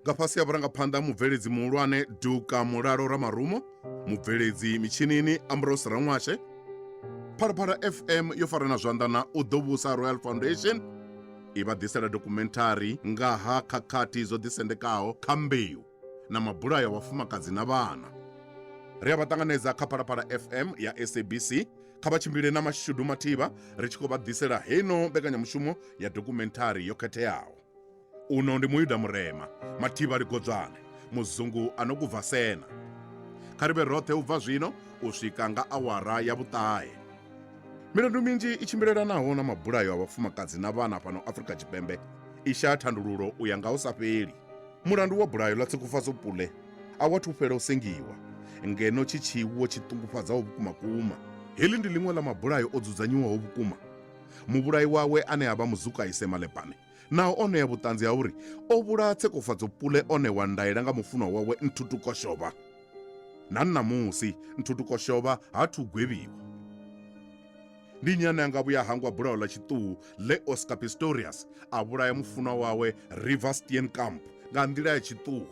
Nga fhasi ha vhurangaphanḓa mubveledzi muhulwane Duka Mulalo Ramarumo, mubveledzi mitshinini Ambrose Rangwashe, Phalaphala FM yo farana zwanḓa na U Ḓo Vhusa Royal Foundation i vha ḓisela dokumenthari nga ha khakhathi dzo ḓisendekaho kha mbeu na mabulayo a vhafumakadzi na vhana. Ri a vha ṱanganedza kha Phalaphala FM ya SABC kha vha tshimbile na Mashudu Mathivha ri tshi khou vha ḓisela heino mbekanyamushumo ya dokumenthari yo khetheaho. Uno ndi Muyuda Murema, Mathivha Ligodzwane, muzungu a no kubva Sena. Kha ri vhe roṱhe u bva zwino u swika nga awara ya vhuṱahe. Milandu minzhi i tshimbilelanaho na mabulayo a vhafumakadzi na vhana fhano Afrika Tshipembe i shaya thandululo u ya nga hu sa fheli. Mulandu wa bulayo ḽa Tshegofatso Pule a u athu fhela u sengiwa, ngeno tshi tshiwo tshi ṱungufhadzaho vhukumakuma. Heḽi ndi ḽiṅwe ḽa mabulayo o dzudzanyiwaho vhukuma. Muvhulayi wawe ane a vha Muzukaise Malepane naho o ṋea vhuṱanzi ha uri o vhulaha Tshegofatso Pule o ṋewa ndaela nga mufunwa wawe Nthutu Koshovha. Na ṋamusi Nthutu Koshovha ha thu gwevhiwa. Ndi nnyi ane a nga vhuya a hangwa bulayo ḽa tshiṱuhu ḽe Oscar Pistorius a vhulaya mufunwa wawe Reeva Steenkamp nga nḓila ya tshiṱuhu?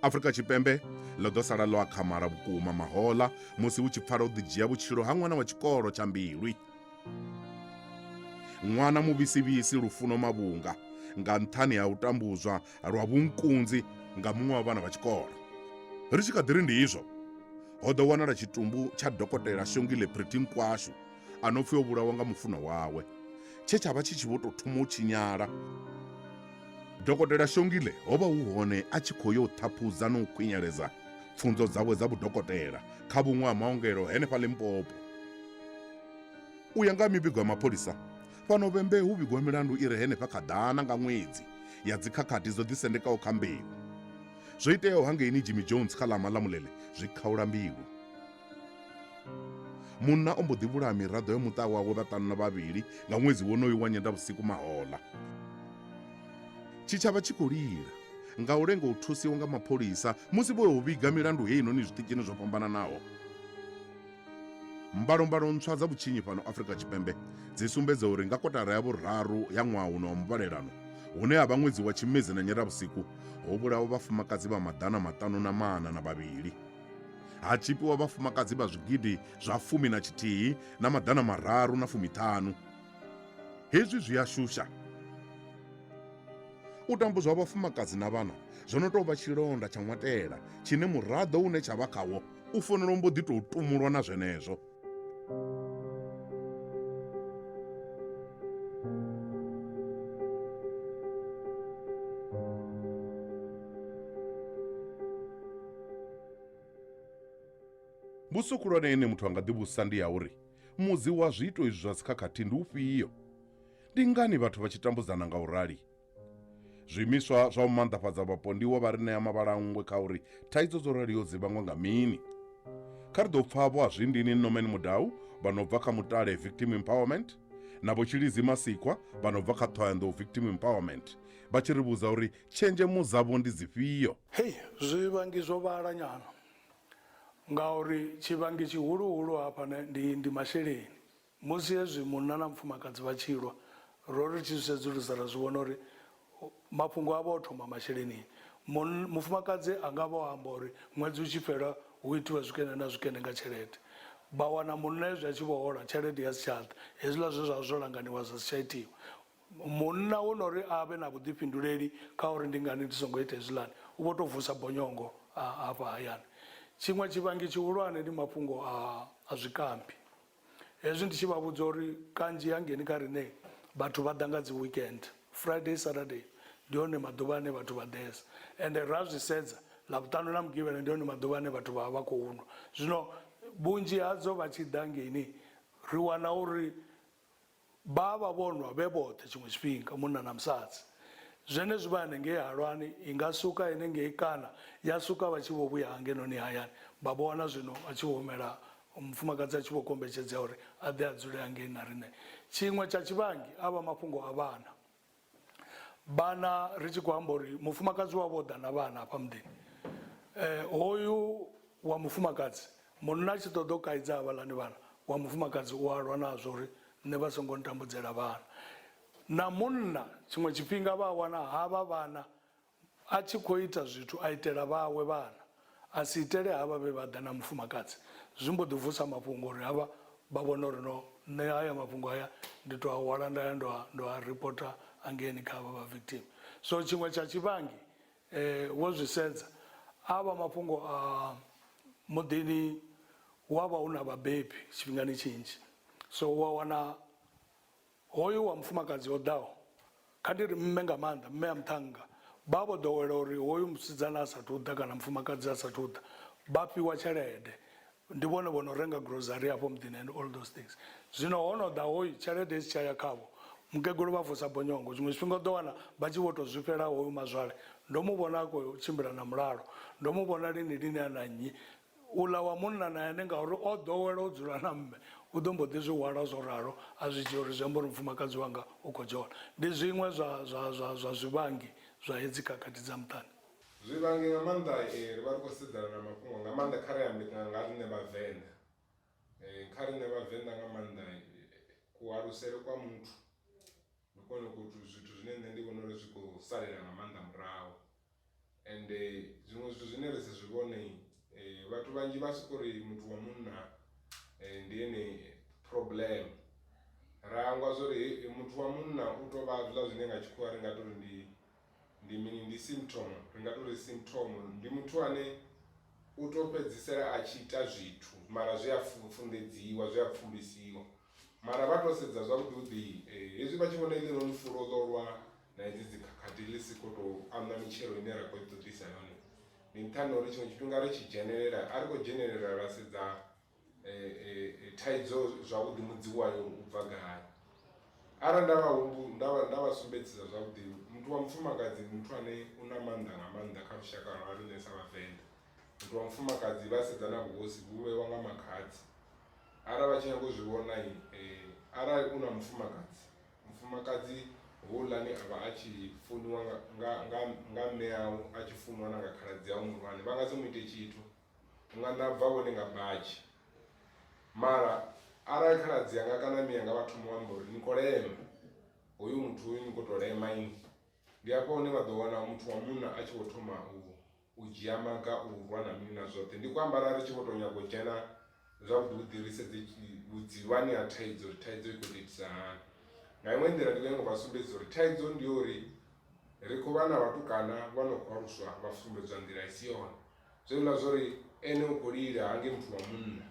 Afrika Tshipembe ḽo ḓo sala ḽo akhamala vhukuma mahoḽa musi hu tshi pfala u ḓidzhia vhutshilo ha ṅwana wa tshikolo tsha Mbilwi. Ṅwana muvhisivhisi Lufuno Mavhunga nga nṱhani ha u tambudzwa lwa vhunkunzi nga muṅwe wa vhana vha tshikolo. Ri tshi kha ḓi ri ndi izwo, ho ḓo wanala tshitumbu tsha Dokotela Shongile Pretty Nkwashu a no pfi o vhulawa nga mufunwa wawe, tshe tsha vha tshi tshi vho tou thoma u tshinyala. Dokotela Shongile ho vha hu hone a tshi khou yo ṱhaphudza na u khwinyeledza pfunzo dzawe dza vhudokotela kha vhuṅwe ha maongelo henefha Limpopo. U ya nga ha mivhigo ya mapholisa, fhano Vhembe hu vhigwa milandu i re henefha kha ḓana nga ṅwedzi ya dzikhakhathi dzo ḓisendekaho kha mbeu. Zwo iteaho hangeini Jimmy Jones kha ḽa Malamulele zwi khaula mbilu. Munna o mbo ḓi vhulaha miraḓo ya muṱa wawe vhaṱanu na vhavhili nga ṅwedzi wonoyu wa Nyendavhusiku mahoḽa. Tshitshavha tshi khou lila nga u lenga u thusiwa nga mapholisa musi vho ya u vhiga milandu heinoni zwiṱitshini zwo fhambananaho. Mbalombalo ntswa dza vhutshinyi fhano Afrika Tshipembe dzi sumbedza uri nga kotara ya vhuraru ya ṅwaha uno wa muvhalelano, hune ha vha ṅwedzi wa Tshimedzi na Nyendavhusiku, ho vhulawa vhafumakadzi vha 542. Ha tshipiwa vhafumakadzi vha zwigidi zwa 11,315. Hezwi zwi a shusha. U tambudzwa ha vhafumakadzi na vhana zwo no tou vha tshilonda tsha ṅwatela tshine muraḓo une tsha vha khawo u fanela u mbo ḓi tou tumulwa na zwenezwo. Mbudziso khulwane ine muthu a nga ḓivhudzisa ndi ya uri, Mudzi wa zwiito izwi zwa dzikhakhathi ndi ufhio? Ndi ngani vhathu vha tshi tambudzana nga u rali? Zwiimiswa zwa u maanḓafhadza vhapondiwa vha ri ṋea mavhalanngwe kha uri thaidzo dzo raliho dzi vhangwa nga mini. Kha ri ḓo pfa Vho Azwindini Norman Mudau vha no bva kha Mutale Victim Empowerment na Vho Tshilidzi Masikwa vha no bva kha Ṱhohoyanḓou Victim Empowerment vha tshi ri vhudza uri tshenzhemo dzavho ndi dzifhio. Hei zwivhangi zwo vhala nyana ngauri tshivhangi tshihuluhulu hafha ndi ndi masheleni. Musi hezwi munna na mufumakadzi vha tshi lwa, ro ri tshi zwi sedzulusa ra zwi vhona uri mafhungo avho o thoma mashelenini. Mufumakadzi a nga vha o amba uri ṅwedzi u tshi fhela hu itiwe zwikene na zwikene nga tshelede. Vha wana munna hezwi a tshi vho hola tshelede ya si tsha ḓa, hezwiḽa zwe zwa vha zwo langaniwa zwa si tsha itiwa. Munna wo no ri a vhe na vhuḓifhinduleli kha uri ndi ngani ndi songo ita hezwiḽani, u vho tou vusa bonyongo hafha hayani. Tshiṅwe tshivhangi tshihulwane ndi mafhungo a zwikambi. Hezwi ndi tshi vha vhudza uri kanzhi hangeini kha riṋe vhathu vha ḓa nga dzi weekend, Friday, Saturday ndi hone maḓuvha ane vhathu vha ḓesa ende ra zwi sedza Ḽavhuṱanu na Mugivhela ndi hone maḓuvha ane vhathu vha vha vha khou nwa. Zwino vhunzhi hadzo vha tshi ḓa hangeini ri wana uri Vha vha vho nwa vhe vhoṱhe tshiṅwe tshifhinga, munna na musadzi. Zwenezwi vha hanengei halwani, i nga suka henengei kana ya suka vha tshi vho vhuya hangenoni hayani, vha vho wana zwino vha tshi vho humela Mufumakadzi a tshi vho kombetshedzea uri a ḓe a dzule hangei na riṋe. Tshiṅwe tsha tshivhangi a vha mafhungo a vhana. Vhana ri tshi khou amba uri mufumakadzi wavho o ḓa na vhana hafha muḓini. Hoyu wa mufumakadzi munna a tshi ṱoḓa u kaidza havhaḽani vhana, wa mufumakadzi u a lwa nazwo uri nṋe vha songo ntambudzela vhana. Na munna tshiṅwe tshifhinga vha a wana havha vhana a tshi khou ita zwithu a itela vhawe vhana, a si itele havha vhe vha ḓa na mufumakadzi, zwi mbo ḓi vusa mafhungo uri havha vha vhone uri no, nṋe haya mafhungo haya ndi tou a hwala nda ya ndo a, ndo a ripota hangeini kha havha vha victim. So tshiṅwe tsha tshivhangi wo zwi sedza a vha mafhungo a muḓini hu a vha hu na vhabebi tshifhingani tshinzhi, so wa wana Hoyu wa mufumakadzi o ḓaho, kha ndi ri mme nga maanḓa, mme a muṱhannga, vha vho ḓowela uri hoyu musidzana a sathu ḓa kana mufumakadzi a sathu ḓa, vha fhiwa tshelede. Ndi vhone vho no renga grocery hafho muḓini and all those things. Zwino ho no ḓa hoyu, tshelede i si tsha ya khavho. Mukegulu vha vusa bonyongo. Tshiṅwe tshifhinga u ḓo wana vha tshi vho tou zwifhela hoyu mazwale. Ndo mu vhona a khou tshimbila na mulalo. Ndo mu vhona lini lini a na nnyi. Uḽa wa munna na ene ngauri o ḓowela u dzula na mme, u ḓo mbo ḓi zwi hwala zwo ralo a zwi dzhia uri zwi amba uri mufumakadzi wanga u khou dzhola. Ndi zwiṅwe zwa, zwa, zwa, zwa zwivhangi zwa hedzi khakhathi dza muṱani. Zwivhangi nga maanḓa ri vha ri khou sedzana na mafhungo nga maanḓa kha ri ambe nga riṋe vhavenḓa, kha riṋe vhavenḓa nga maanḓa kualusele kwa muthu ndi kwone kuthu zwithu zwine nṋe ndi vhona uri zwi khou salela nga maanḓa murahu. Ende zwiṅwe zwithu zwine ri si zwi vhone vhathu vhanzhi vha soko ri muthu wa munna ndi ene problem ra hangwa zwori muthu wa munna u tou vha hezwiḽa zwine nga tshikhuwa ri nga tori ndi ndi mini ndi symptom ri nga tori symptom ndi muthu ane u to fhedzisela a tshi ita zwithu mara zwi a funḓedziwa zwi a pfumbisiwa. Mara vha to sedza zwavhuḓi vhuḓi hezwi vha tshi vhona heḽinoni fulo ḽo lwa na hedzi dzi khakhathi ḽi si khou tou aṋwa mitshelo ine ra khou i ṱoḓisa yone ndi nṱhani ha uri tshiṅwe tshifhinga ri tshi dzhenelela a ri khou dzhenelela ra sedza thaidzo zwavhuḓi mudzi wayo uri u bva gai. Arali nda vha humbu nda vha nda vha sumbedzisa zwavhuḓi muthu wa mufumakadzi ndi muthu ane u na maanḓa nga maanḓa kha lushaka lwa riṋe sa vhavenḓa, muthu wa mufumakadzi vha sedza na vhuhosi vhu vhewa nga makhadzi arali vha tshi nyanga u zwi vhona arali u na mufumakadzi Mufumakadzi houḽani a vha a tshi funiwa nga, nga, nga, nga mme au, a tshi funwa na nga khaladzi au muhulwane, vha nga si mu ite tshithu. U nga ṋa bva vhone nga batshi. Mara arali khaladzi anga kana mme anga vha thoma u amba uri ni khou lema, hoyu muthu hoyu ni khou tou lema inwi, ndi hafha hune vha ḓo wana muthu wa munna a tshi vho thoma u u dzhia maga u lwa na mini na zwoṱhe. Ndi khou amba arali ri tshi vho tou nyaga u dzhena zwavhuḓi vhuḓi ri sedze vhudzivhani ha thaidzo uri thaidzo i khou tou itisa hani. Nga iṅwe nḓila ndi khou nyanga u vha sumbedzisa uri thaidzo ndi ya uri ri khou vha na vhatukana vha no khou aluswa vha sumbedzwa nḓila i si yone. Zwezwiḽa zwo ri ene u khou lila ha nge muthu wa munna,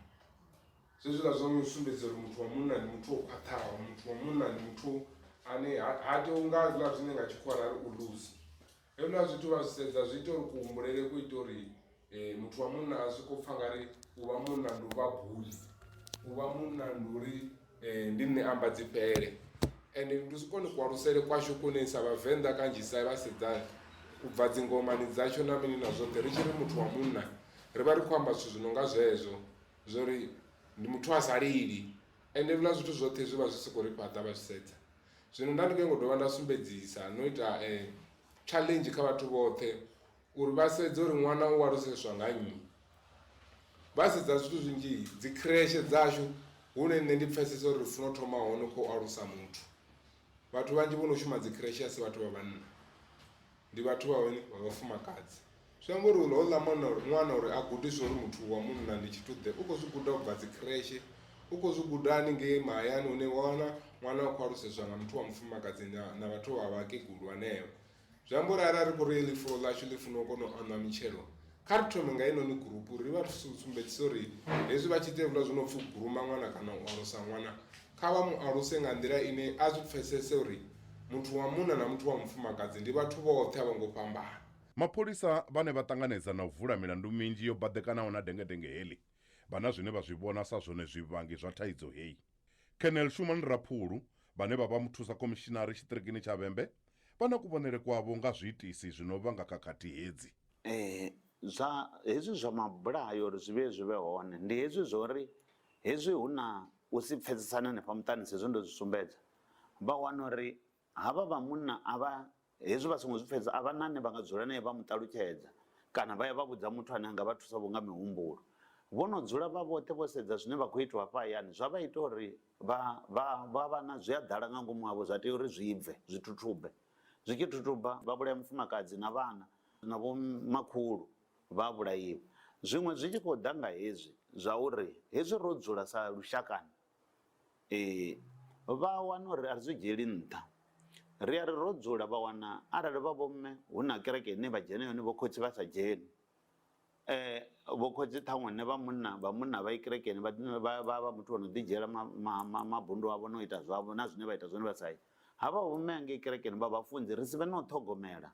zwezwiḽa zwo no sumbedza uri muthu wa munna ndi muthu o khwaṱhaho, muthu wa munna ndi muthu ane ha tei u nga hezwiḽa zwine nga tshikhuwa ra ri u loose. Hezwiḽa zwithu vha zwi sedza zwi ita uri kuhumbulele ku ita uri muthu wa munna a soko pfha nga ri u vha munna ndi u vha bully, u vha munna ndi uri ndi nṋe amba dzi fhele ende ndi kone kualusele kwashu kune sa vhavenḓa kanzhisa vhasidzana u bva dzingomani dzashu na mini na zwoṱhe ri tshi ri muthu wa munna ri vha ri khou amba zwithu zwi no nga zwezwo zwo ri ndi muthu a sa lili ende hezwiḽa zwithu zwoṱhe zwi vha zwi si khou ri fhaṱa vha zwi sedza. Zwino nda ndi khou nyanga u dovha nda sumbedzisa no ita challenge kha vhathu vhoṱhe uri vha sedze uri ṅwana u aluseswa nga nnyi. Vha sedza zwithu zwinzhi dzi khireshe dzashu hune nṋe ndi pfesesa uri ri funa u thoma hone kha u alusa muthu. Vhathu vhanzhi vho no shuma dzi khireshe a si vhathu vha vhanna ndi vhathu vha hone vha vhafumakadzi. Zwi amba uri houḽa ṅwana ṅwana uri a gudiswe uri muthu wa munna ndi tshithu ḓe u khou zwi guda ubva dzi khireshe u khou zwi guda haningei mahayani hune wa wana ṅwana u khou aluseswa nga muthu wa mufumakadzi na na vhathu vha vhakegulu hanevha. Zwi amba uri arali ri khou ri heḽi fulo ḽashu ḽi funa u kona u aṋwa mitshelo kha ri thome nga heinoni gurupu ri vha sumbedzise uri hezwi vha tshi ita hezwiḽa zwi no pfhi u guruma ṅwana kana u alusa ṅwana kha vha mu aluse nga nḓila ine a zwi pfhesese uri muthu wa munna na muthu wa mufumakadzi ndi vhathu vhoṱhe a vho ngo fhambana. Mapholisa vhane vha ṱanganedza na u vula milandu minzhi yo baḓekanaho na dengetenge heḽi, vha na zwine vha zwi vhona sa zwone zwivhangi zwa thaidzo heyi. Colonel Shumani Raphulu, vhane vha vha muthusa khomishinari tshiṱirikini tsha Vhembe, vha na kuvhonele kwavho nga zwiitisi zwi no vhanga khakhathi hedzi. Zwa hezwi zwa mabulayo uri zwi vhuye zwi vhe hone ndi hezwi zwo uri. Hezwi hu na u si pfesesana hanefha muṱani sa izwi ndo zwi sumbedza, vha wana uri havha vha munna a vha hezwi vha songo zwi pfesesa a vha na ane vha nga dzula nae vha mu ṱalutshedza kana vha ya vha vhudza muthu ane a nga vha thusa vho nga mihumbulo. Vho no dzula vha vhoṱhe vho sedza zwine vha khou itiwa hafha hayani zwa vha ita uri vha vha vha vha na zwi a ḓala nga ngomu havho zwa tea uri zwi bve zwi thuthube. Zwi tshi thuthuba vha vhulaya mufumakadzi na vhana na vho makhulu vha vhulaiwa. Zwiṅwe zwi tshi khou ḓa nga hezwi zwa uri hezwi ro dzula sa lushakani vha wana uri a ri zwi dzhieli nṱha. Ri a ri ro dzula vha wana arali vha vhomme hu na kereke ine vha dzhena yone vho khotsi vha sa dzheni vho khotsi ṱhaṅwe nṋe vha munna vha munna vha yi kerekeni vha vha vha muthu ono ḓi dzhiela mabundu avho no ita zwavho na zwine vha ita zwone vha sa yi. Havha vhomme hangei kerekeni vha vhafunzi ri si vhe na u ṱhogomela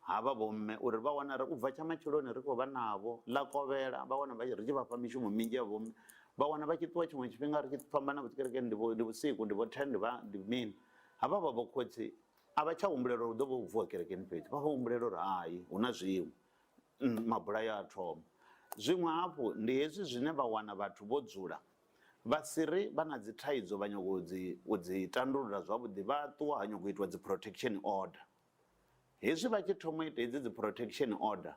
Havha vhomme uri vha wana ri u bva tsha matsheloni ri khou vha navho, ḽa kovhela vha wana ri tshi vha fha mishumo minzhi ya vhomme, vha wana vha tshi ṱuwa tshiṅwe tshifhinga ri tshi fhambana navho dzikerekeni ndi vho ndi vhusiku ndi vho 10 ndi vha ndi mini. Havha vha vho khotsi a vha tsha humbulela uri hu ḓo vha hu vuwa kerekeni fhedzi, vha vho humbulela uri hai hu na zwiṅwe mabulayo a thoma. Zwiṅwe hafhu ndi hezwi zwine vha wana vhathu vho dzula vha si ri vha na dzi thaidzo vha nyago u dzi u dzi tandulula zwavhuḓi vha ṱuwa ha nyago u itiwa dzi protection order. Hezwi vha tshi thoma u ita hedzi dzi protection order,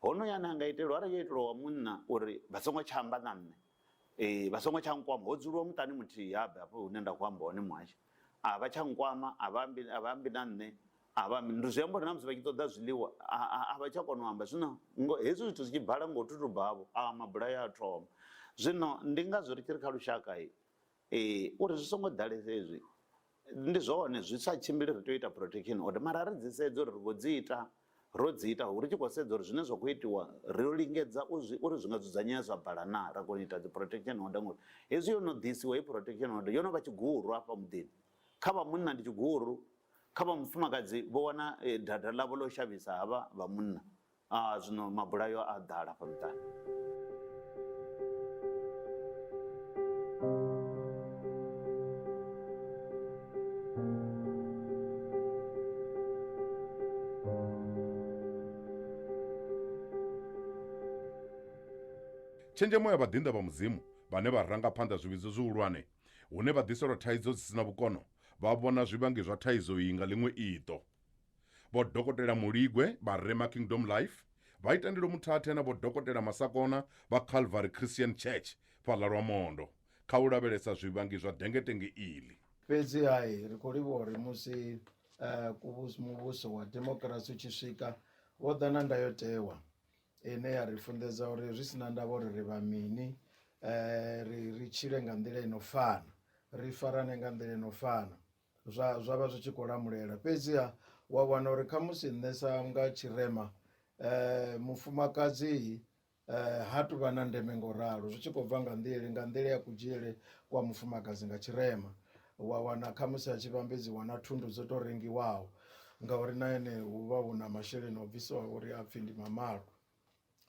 honoyo ane a nga itelwa arali yo itelwa wa munna uri vha songo tsha amba na nṋe, vha songo tsha nkwama, ho dzuliwa muṱani muthihi habe hafho hune nda khou amba hone muhasho, a vha tsha nkwama, a vha ambi, a vha ambi na nṋe, a vha ambi, ndi zwi amba uri na musi vha tshi ṱoḓa zwiḽiwa a vha tsha kona u amba. Zwino hezwi zwithu zwi tshi bala ngo thutuba havho, a mabulayo a thoma. Zwino ndi ngazwo ri tshi ri kha lushaka uri zwi songo ḓalesa hezwi, Ndi zwone zwi sa tshimbili ri tea u ita protection order mara ri dzi sedze uri ri khou dzi ita ro dzi ita ri tshi khou sedza uri zwine zwa khou itiwa ri lingedza u zwi uri zwi nga dzudzanyea zwa bala naa ra kona u ita dzi protection order ngori hezwi yo no ḓisiwa heyi protection order yo no vha tshiguru hafha muḓini kha vha munna ndi tshiguru kha vha mufumakadzi vho wana dada ḽavho ḽo shavhisa havha vha munna. Ah, zwino mabulayo a ḓala hafha muṱani. Tshenzhemo ya vhaḓinḓa vha Mudzimu vhane vha ranga phanḓa zwivhidzo zwihulwane hune vha ḓiselwa thaidzo dzi si na vhukono vha vhona zwivhangi zwa thaidzo iyi nga ḽiṅwe iṱo. Vho Dokotela Muligwe vha Rema Kingdom Life, vha Itandilo Muthathe na Vho Dokotela Masakona vha Calvary Christian Church fhaḽa Lwamondo kha u lavhelesa zwivhangi zwa dengetenge iḽi. Fhedzi hai, ri khou livhuwa uri musi muvhuso wa demokirasi u tshi swika, vho ḓa na ndayotewa ine ya ri funḓedza uri zwi si na ndavha uri ri vha mini, ri tshile nga nḓila i no fana, ri farane nga nḓila i no fana. zwa zwa vha zwi tshi khou lamulela fhedziha wa wana uri khamusi nṋe sa nga tshirema mufumakadzi ha tuvha na ndeme ngo ralo zwi tshi khou bva nga nḓila nga nḓila ya kudzhiele kwa mufumakadzi nga tshirema wa wana khamusi a tshi vhambedziwa na thundu dzo to rengiwaho ngauri na ene hu vha hu na masheleni o bvisiwaho uri a pfhi ndi mamalo.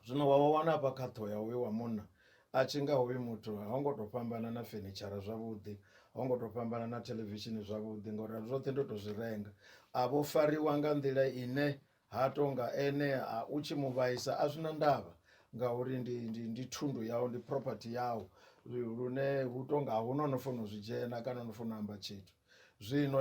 Zwino wa vha wana hafha kha ṱhoho ya hoyu wa munna a tshi nga hoyu muthu ho ngo tou fhambana na fenitshara zwavhuḓi, ho ngo tou fhambana na theḽevishini zwavhuḓi ngori zwoṱhe ndo tou zwi renga. A vho fariwa nga nḓila ine ha tou nga ene a u tshi mu vhaisa a zwi na ndavha ngauri ndi ndi ndi thundu yau ndi property yau lune hu tou nga a hu na o no fanela u zwi dzhena kana o no fanela u amba tshithu. Zwino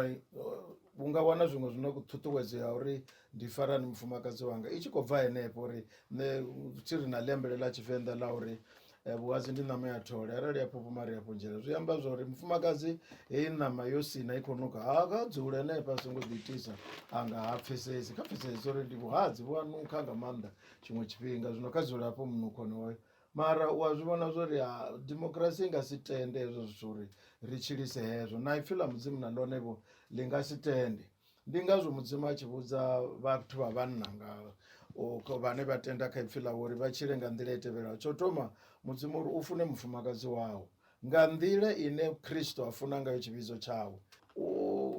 u nga wana zwiṅwe zwino ṱhuṱhuwedzo ya uri ndi farani mufumakadzi wanga i tshi khou bva henefho uri nṋe thi ri na ḽiambele ḽa tshivenḓa ḽa uri vhuhadzi ndi ṋama ya thole arali ya phuphuma ri a fhunzhela zwi amba zwori mufumakadzi heyi ṋama yo sina i khou nukha ha kha dzule henefha a songo ḓi itisa anga ha pfesesi kha pfesesi uri ndi vhuhadzi vhu a nukha nga maanḓa tshiṅwe tshifhinga zwino kha dzule hafho munukhoni hoyo Mara u a zwi vhona zwori ha dimokirasi i nga si tende hezwo zwithu uri ri tshilise hezwo na ipfi ḽa mudzimu na ḽone vho ḽi nga si tende ndi ngazwo mudzimu a tshi vhudza vhathu vha vhanna nga vhane vha tenda kha ipfi ḽawe uri vha tshile nga nḓila i tevhelaho tsho thoma mudzimu uri u fune mufumakadzi wau Nga nḓila ine Kristo a funa ngayo tshivhidzo tshawe.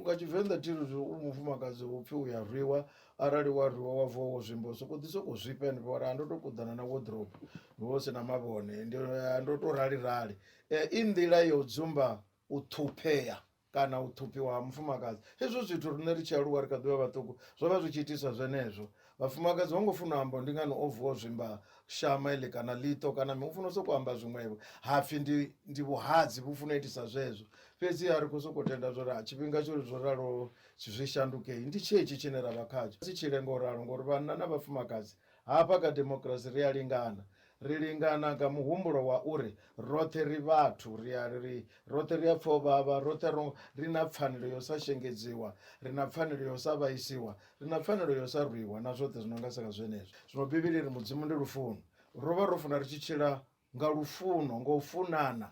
Nga Tshivenḓa thi ri u mufumakadzi hu pfi u ya rwiwa, arali wa rwiwa wa vuwa wo zwimba u sokou ḓi sokou zwifha henefho wa ri ha ndo tou kuḓana na wardrobe hu vha hu si na mavhone ndi ndo tou rali rali. I nḓila ya u dzumba u ṱhuphea kana u ṱhuphiwa ha mufumakadzi. Hezwo zwithu riṋe ri tshi aluwa ri kha ḓi vha vhaṱuku zwo vha zwi tshi itiswa zwenezwo. Vhafumakadzi ho ngo funa u amba ndi ngani o vuwa o zwimba shama iḽi kana ḽiṱo kana mini, u funa u sokou amba zwiṅwevho hapfi ndi ndi vhuhadzi vhu funa u itisa zwezwo. Fhedziha ri khou sokou tenda zwa uri tshifhinga tsho zwo raloho zwi shandukei ndi tshetshi tshine ra vha khatsho. Si tshile ngo ralo ngori vhanna na vhafumakadzi hafha kha demokirasi ri a lingana. Ri lingana nga muhumbulo wa uri roṱhe ri vhathu, ri a ri roṱhe ri a pfa u vhavha, roṱhe ro ri na pfanelo ya u sa shengedziwa, ri na pfanelo ya u sa vhaisiwa, ri na pfanelo ya u sa rwiwa na zwoṱhe zwi no nga sa nga zwenezwo. Zwino Bivhili i ri Mudzimu ndi lufuno. Ro vha ro funa ri tshi tshila nga lufuno, nga u funana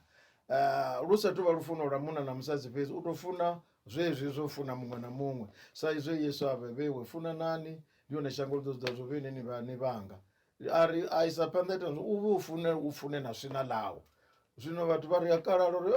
lu sa tou vha lufuno lwa munna na musadzi fhedzi, u tou funa zwezwi zwo funa muṅwe na muṅwe sa izwi Yesu a vhe vheiwe funanani ndi hone shango ḽi ḓo zwi ḓivha zwo vheiwe ni vha ni vhanga. A ri a isa phanḓa ita u vhe u fune u fune na swina ḽau. Zwino vhathu vha ri a kalala uri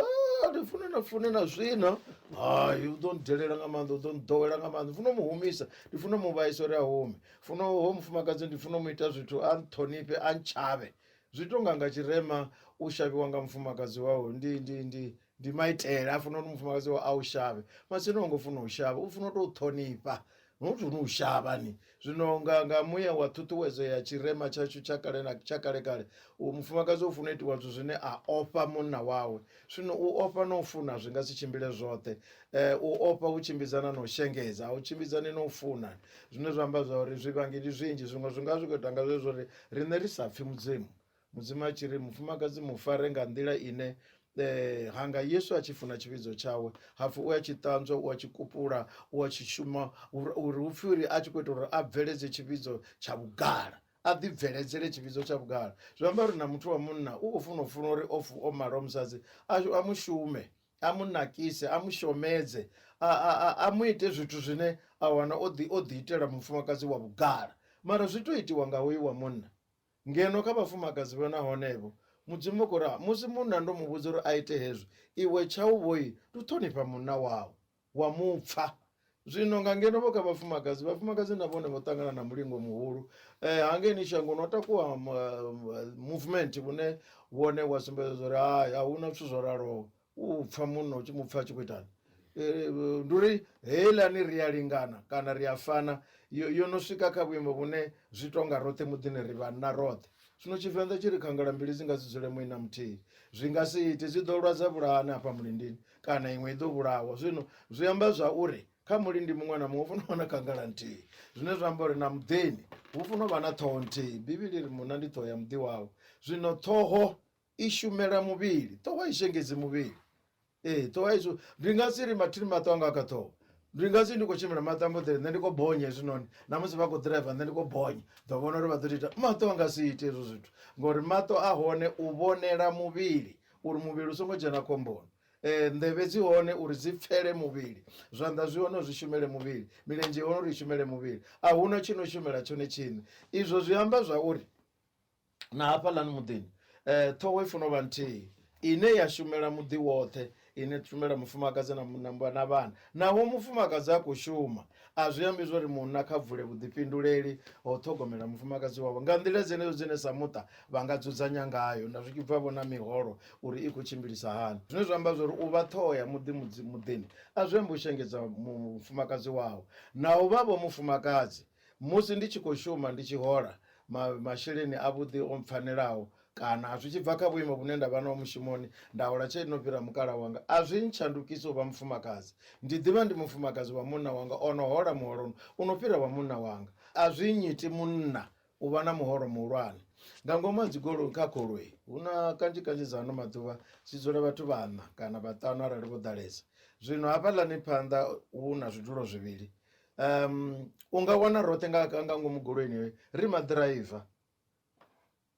ndi fune na fune na swina hai u ḓo ndelela nga maanḓa u ḓo nḓowela nga maanḓa ndi funa u mu humisa ndi funa u mu vhaisa uri a hume funa ho mufumakadzi ndi funa u mu ita zwithu a nṱhonifhe a ntshavhe zwi tonga nga tshirema u shavhiwa nga mufumakadzi wau ndi ndi ndi ndi maitele a funa uri mufumakadzi wawe a u shavhe matsina u ngo funa u shavha u funa u tou ṱhonifha not uri u shavha ni zwino nga nga muya wa ṱhuṱhuwedzo ya tshirema tshashu tsha kale na tsha kale kale u mufumakadzi u funa u itiwa zwithu zwine a ofha munna wawe zwino u ofha na u funa zwi nga si tshimbile zwoṱhe u ofha hu tshimbidzana na u shengedza a u tshimbidzani na u funa zwine zwa amba zwa uri zwivhangi ndi zwinzhi zwiṅwe zwi nga zwi khou ita nga zwezwo uri riṋe ri sa pfhi mudzimu Mudzimu a tshi ri, Mufumakadzi mu fare nga nḓila ine eh, hanga Yesu a tshi funa tshivhidzo tshawe, hapfi u a tshi ṱanzwa, u a tshi kupula, u a tshi shuma, uri hu pfi uri a tshi khou ita uri a bveledze tshivhidzo tsha vhugala, a ḓi bveledzele tshivhidzo tsha vhugala. Zwi amba uri na muthu wa munna u khou funa u funa uri o o malaho musadzi a mu shume, a mu nakise, a mu shomedze, a mu ite zwithu zwine a wana o ḓi o ḓi itela mufumakadzi wa vhugala. Mara zwi tou itiwa nga hoyu wa munna. Ngeno kha vhafumakadzi vho na hone-vho, Mudzimu u khou ri, Musi munna ndo mu vhudza uri a ite hezwi, iwe tshau vhoi ndi u ṱhonifha munna wau, wa mu pfa. Zwino nga ngeno vho kha vhafumakadzi, vhafumakadzi na vhone vho ṱangana na mulingo muhulu. Hangeini shangoni ho takuwa movement une wone wa sumbedza uri hai a huna zwithu zwo raloho. U pfa munna u tshi mu pfa a tshi khou itani ndi uri heiḽani ri a lingana kana ri a fana yo no swika kha vhuimo vhune zwi tonga roṱhe muḓini ri vhanna roṱhe. Zwino Tshivenḓa tshi ri khangala mbili dzi nga si dzule muina muthihi zwi nga si ite dzi ḓo lwa dza vhulahana hafha mulindini kana iṅwe i ḓo vhulawa. Zwino zwi amba zwa uri kha mulindi muṅwe na muṅwe hu funa u vha na khangala nthihi zwine zwa amba uri na muḓini hu funa u vha na ṱhoho nthihi. Bivhili ri munna ndi ṱhoho ya muḓi wawe zwino ṱhoho i shumela muvhili ṱhoho a i shengedzi muvhili ee ṱhoho a i ndi nga si ri mathini maṱo anga kha ṱhoho ndi nga si ndi khou tshimbila maṱo ambo ḓi ri nṋe ndi khou bonya hezwinoni na musi vha khou ḓiraiva nṋe ndi khou bonya ḓo vhona uri vha ḓo ita maṱo anga si ite hezwo zwithu ngori maṱo a hone u vhonela muvhili uri muvhili u songo dzhena khomboni nḓevhe dzi hone uri dzi pfele muvhili zwanḓa zwi hone zwi shumele muvhili milenzhe i hone uri i shumele muvhili a huna tshi no shumela tshone tshiṋe izwo zwi amba zwa uri na hafhaḽani muḓini eh, ṱhoho i funa u vha nthihi ine ya shumela muḓi woṱhe ine shumela mufumakadzi na na na vhana naho mufumakadzi a khou shuma a zwi ambi zwori munna kha bvule vhuḓifhinduleli ha u ṱhogomela mufumakadzi wawe nga nḓila dzenedzo dzine sa muṱa vha nga dzudzanya ngayo na zwi tshi bva vho na miholo uri i khou tshimbilisa hani zwine zwa amba zwori u vha ṱhoho ya muḓi muḓini a zwi ambi u shengedza mufumakadzi wawe na u vha vho mufumakadzi Musi ndi tshi khou shuma ndi tshi hola ma, masheleni avhuḓi o mpfanelaho kana zwi tshi bva kha vhuimo vhune nda vha naho mushumoni, nda hola tshelede no fhira mukala wanga, a zwi ntshandukisi u vha mufumakadzi. Ndi ḓi vha ndi mufumakadzi wa munna wanga o no hola muholo u no fhira wa munna wanga. A zwi nnyiti munna u vha na muholo muhulwane. Nga ngomu ha dzigoloi, kha goloi hu na kanzhi kanzhi dza ano maḓuvha dzi dzula vhathu vhaṋa kana vhaṱanu arali vho ḓalesa. Zwino hafhaḽani phanḓa hu na zwidulo zwivhili um u nga wana roṱhe nga nga ngomu goloini ri maḓiraiva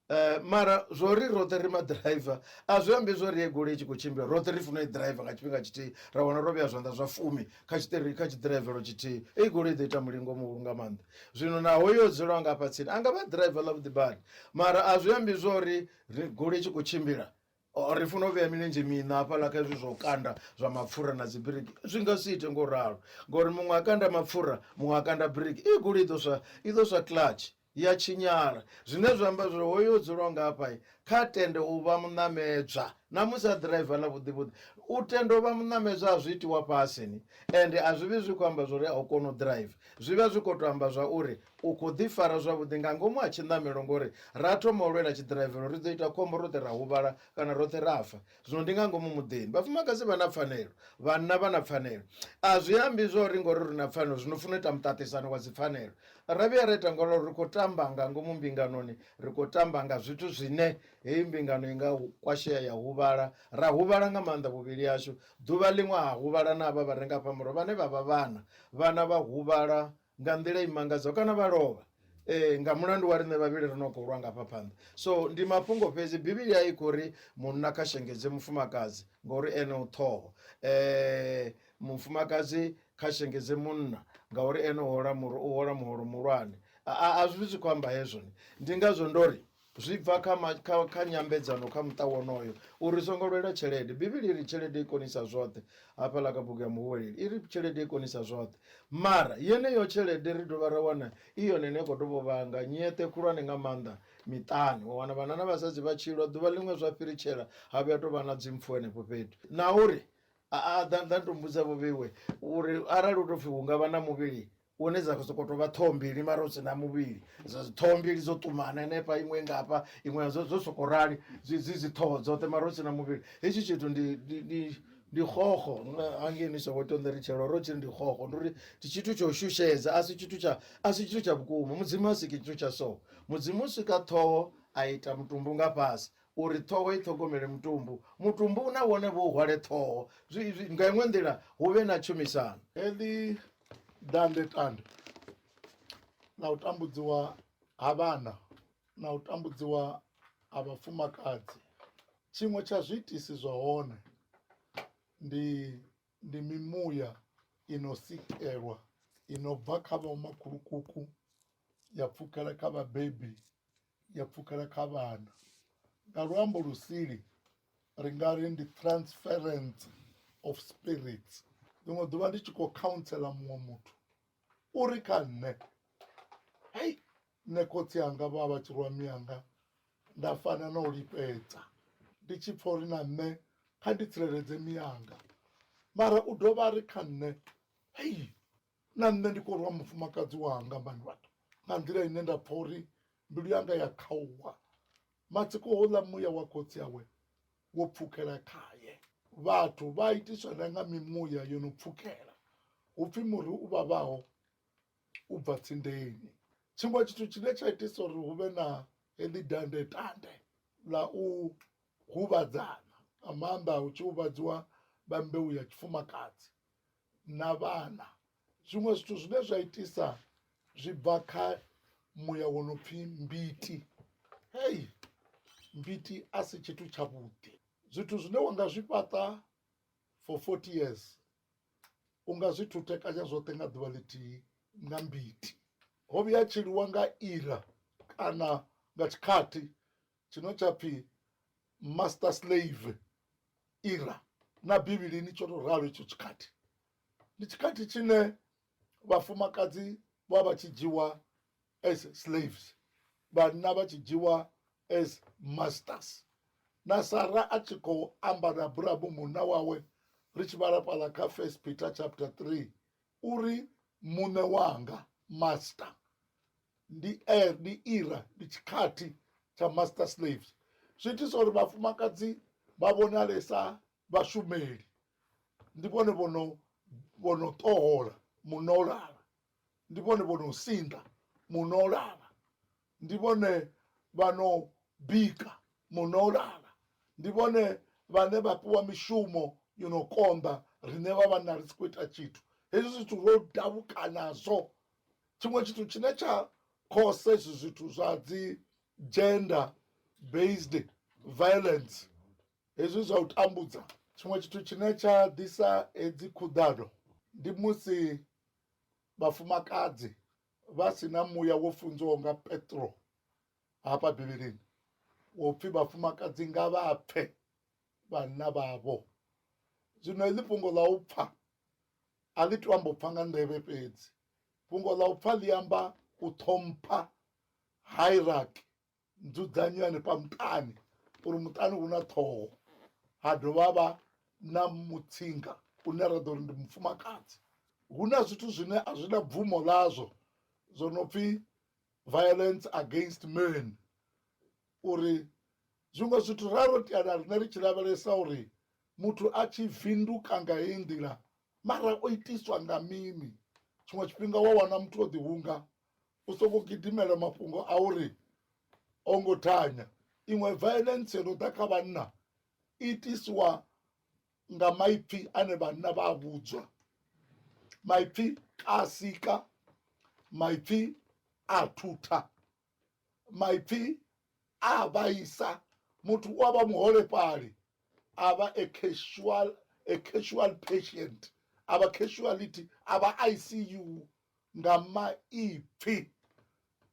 um mara zwo ri roṱhe ri maḓiraiva a zwi ambi zwo ri ye goloi i tshi khou tshimbila roṱhe ri funa u i ḓiraiva nga tshifhinga tshithihi ra wana ro vhea zwanḓa zwa fumi kha tshiṱeri kha tshiḓiraivelo tshithihi eyi goloi i ḓo ita mulingo muhulu nga maanḓa zwino naho yo dzulaho nga hafha tsini a nga vha ḓiraiva ḽavhuḓi badi mara a zwi ambi zwo ri goloi i tshi khou tshimbila Ri funa u vhea milenzhe miṋa hafhaḽa kha hezwi zwa u kanda zwa mapfura na dzi biriki zwi nga si ite ngo ralo ngori muṅwe a kanda mapfura muṅwe a kanda biriki i goloi i ḓo swa i ḓo swa clutch ya tshinyala zwine zwa amba zwori hoyo o dzulaho nga hafha kha tende u vha muṋamedzwa. Na musi a ḓiraiva ḽa vhuḓi vhuḓi u tenda u vha muṋamedzwa a zwi itiwa fhasi ni ende a zwi vhi zwi khou amba zwori a u koni u ḓiraiva zwi vha zwi khou to amba zwa uri u khou ḓi fara zwavhuḓi nga ngomu ha tshiṋamelo ngori ra thoma u lwela tshiḓiraivelo ri ḓo ita khombo roṱhe ra huvhala kana roṱhe ra fa. Zwino ndi nga ngomu muḓini vhafumakadzi vha na pfanelo vhanna vha na pfanelo a zwi ambi zwa uri ngori ri na pfanelo zwino funa u ita muṱaṱisano wa dzipfanelo ra vhuya ra ita ngolo ri khou tamba nga ngomu mbinganoni ri khou tamba nga zwithu zwine heyi mbingano i nga kwashea ya huvhala ra huvhala nga maanḓa vhuvhili hashu ḓuvha ḽiṅwe ha huvhala na avha vha re nga fha murahu vhane vha vha vhana vhana vha huvhala nga nḓila i mangadzaho kana vha lovha ee nga mulandu wa riṋe vhavhili ri no khou lwa ngafha phanḓa so ndi mafhungo fhedzi bivhili a i khou ri munna kha shengedze mufumakadzi ngori ene u ṱhoho um mufumakadzi kha shengedze munna ngauri ene u hola u hola muholo muhulwane a zwi zwi khou amba hezwo ndi ngazwo ndo ri Zwi bva kha, kha, kha nyambedzano kha muṱa wonoyo uri ri songo lwela tshelede. Bivhili i ri tshelede i konisa zwoṱhe. Hafhaḽa kha bugu ya Muhuweleli i ri tshelede i konisa zwoṱhe. Mara yeneyo tshelede ri dovha ra wana i yone ine ya khou dovha u vhanga nyeṱe khulwane nga maanḓa miṱani. Wa wana vhanna na vhasadzi vha tshi lwa ḓuvha ḽiṅwe zwa fhiritshela ha vhuya tou vha na dzimpfu henefho fhethu. Na uri a ḓa ḓa to mbudza vho vheiwe uri arali u tou pfhi hu nga vha na muvhili une dza sokou tou vha ṱhoho mbili mara hu si na muvhili ṱhoho mbili dzo ṱumana henefha iṅwe ngafha iṅwe dzo dzo sokou rali dzi dzi dzi ṱhoho dzoṱhe mara hu si na muvhili hetshi tshithu ndi ndi ndi ndi xoxo hangeini Soweto nṋe ri tshelo ro tshi ri ndi xoxo ndi uri ndi tshithu tsha u shushedza a si tshithu tsha a si tshithu tsha vhukuma mudzimu a siki tshithu tsha so mudzimu u sika ṱhoho a ita mutumbu nga fhasi uri ṱhoho i ṱhogomele mutumbu mutumbu na wone vho hwale ṱhoho nga iṅwe nḓila hu vhe na tshumisano heḽi dandetande ḽa u tambudziwa ha vhana na u tambudziwa ha vhafumakadzi tshiṅwe tsha zwiitisi zwa hone ndi ndi mimuya i no sikelwa i no bva kha vhomakhulukuku ya pfukela kha vhabebi ya pfukela kha vhana. Nga luambo lusili ri nga ri ndi transference of spirits. Ḽiṅwe ḓuvha ndi tshi khou khauntseḽa muṅwe muthu uri kha nṋe hei nṋe khotsi anga vha vha tshi rwa mianga nda fana na u lifhedza ndi tshi pfha uri na nṋe kha ndi tsireledze miyanga mara u dovha a ri kha nṋe hei na nṋe ndi khou rwa mufumakadzi wanga mani vhathu nga nḓila ine nda pfha uri mbilu yanga ya khauwa matsiko houḽa muya wa khotsi awe wo pfukela khaye vhathu vha itiswa na nga mimuya yo no pfukela hu pfhi muri u vhavhaho u bva tsindeni tshiṅwe tshithu tshine tsha itisa uri hu vhe na heḽi dandetande ḽa u huvhadzana nga maanḓa hu tshi huvhadziwa vha mbeu ya tshifumakadzi na vhana zwiṅwe zwithu zwine zwa itisa zwi bva kha muya wo no pfhi mbiti hei mbiti a si tshithu tshavhuḓi zwithu zwine wa nga zwi fhaṱa for 40 years u nga zwi thuthekanya zwoṱhe nga ḓuvha ḽithihi nga mbiti ho vhuya tshiliwa nga ira kana nga tshikhathi tshino tsha pfhi master slave ira na bivhilini tsho to ralo itsho tshikhathi ndi tshikhathi tshine vhafumakadzi vha vha tshi dzhiwa as slaves vhanna vha tshi dzhiwa as masters na sara a tshi khou amba na abrahamu munna wawe ri tshi vhala fhaḽa kha first peter chapter 3 uri muṋe wanga master ndi er ndi ira ndi tshikhathi tsha master slaves zwi itisa uri vhafumakadzi vha vhonale sa vhashumeli ndi vhone vhono vhono ṱohola muno lala ndi vhone vhono sinḓa muno lala ndi vhone vha no bika muno lala ndi vhone vhane vha fhiwa mishumo yo no konḓa riṋe vha vhanna ri si khou ita tshithu hezwi zwithu ro davhuka nazwo Tshiṅwe tshithu tshine tsha khosa hezwi zwithu zwa dzi gender based violence hezwi zwa u tambudza tshiṅwe tshithu tshine tsha ḓisa hedzi khuḓano ndi musi vhafumakadzi vha si na muya wo funziwaho nga Petro hafha Bivhilini wo pfhi vhafumakadzi nga vha pfhe vhanna vhavho. Zwino heḽi fhungo ḽa u pfha a ḽi to amba u pfha nga nḓevhe fhedzi fhungo ḽa u pfha ḽi amba u ṱhompha hierarchy nzudzanyo hanefha muṱani uri muṱani hu na ṱhoho Ha dovha vha na mutsinga une ra ḓo ri ndi mufumakadzi. Hu na zwithu zwine a zwi na bvumo ḽazwo zwo no pfhi violence against men, uri zwiṅwe zwithu ra ro tea na riṋe ri tshi lavhelesa uri muthu a tshi vinduka nga heyi nḓila mara o itiswa nga mini. Tshiṅwe tshifhinga wa wana muthu o ḓihunga u songo gidimela mafhungo a uri o ngo thanya. Iṅwe violence yo no ḓa kha vhanna i itiswa nga maipfi ane vhanna vha a vhudzwa, maipfi a sika, maipfi a thutha, maipfi a vhaisa. Muthu u a vha muholefhali, a vha a casual, a casual patient, a vha casualty, a vha ICU nga maipfi.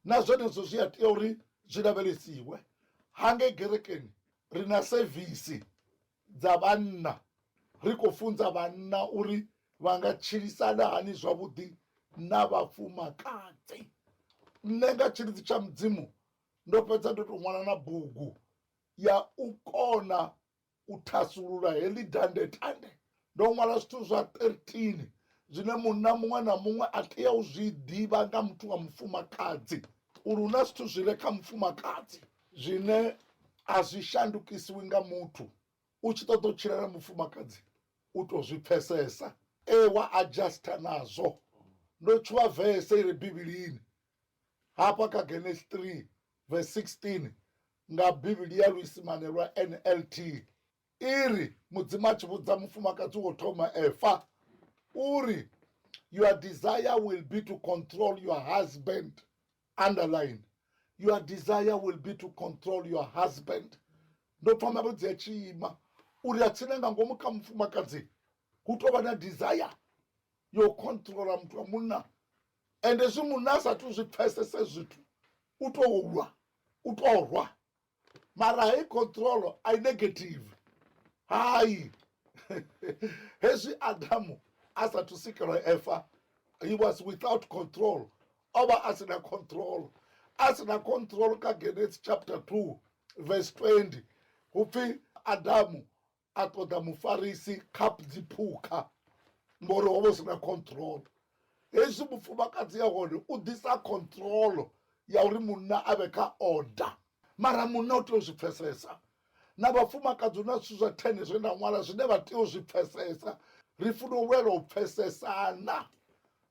Na zwenezwo zwi a tea uri zwi lavhelesiwe. Hangei gerekeni ri na sevisi dza vhanna, ri khou funza vhanna uri vha nga tshilisana hani zwavhuḓi na vhafumakadzi. Nṋe nga tshilidzi tsha Mudzimu ndo fhedza ndo tou ṅwala na bugu ya u kona u thasulula heḽi dandetande. Ndo ṅwala zwithu zwa 13 zwine munna muṅwe na muṅwe a tea u zwi ḓivha nga muthu wa mufumakadzi, uri hu na zwithu zwi re kha mufumakadzi zwine a zwi shandukisiwi nga muthu. U tshi ṱoḓa u tshila na mufumakadzi u tou zwi pfesesa, ee wa adjuster nazwo. Ndo tshuwa vese i re Bivhilini hafha kha Genesis 3 verse 16 nga Bivhili ya Luisimane lwa NLT. I ri, Mudzimu a tshi vhudza mufumakadzi wo thoma Efa, u ri, Your desire will be to control your husband. Underline, your desire will be to control your husband. Ndo pfa mavhudzi a tshi ima uri a tsine nga ngomu kha mufumakadzi hu tou vha na desire yo controla muthu wa munna, ende zwi munna a sathu zwi pfesese zwithu u tou lwa, u tou rwa. Mara hei control a i negative, hai. Hezwi Adamu a sathu sikelwa Efa, he was without control, o vha a si na control, a si na control. Kha Genesis chapter 2 verse 20 hu pfi Adamu a ṱoḓa mufarisi kha dziphukha ngori ho vha hu si na control. Hezwi mufumakadzi ya hone u ḓisa control ya uri munna a vhe kha order, mara munna u tea u zwi pfesesa. Na vhafumakadzi hu na zwithu zwa 10 zwe nda ṅwala zwine vha tea u zwi pfesesa. Ri funa u lwela u pfesesana,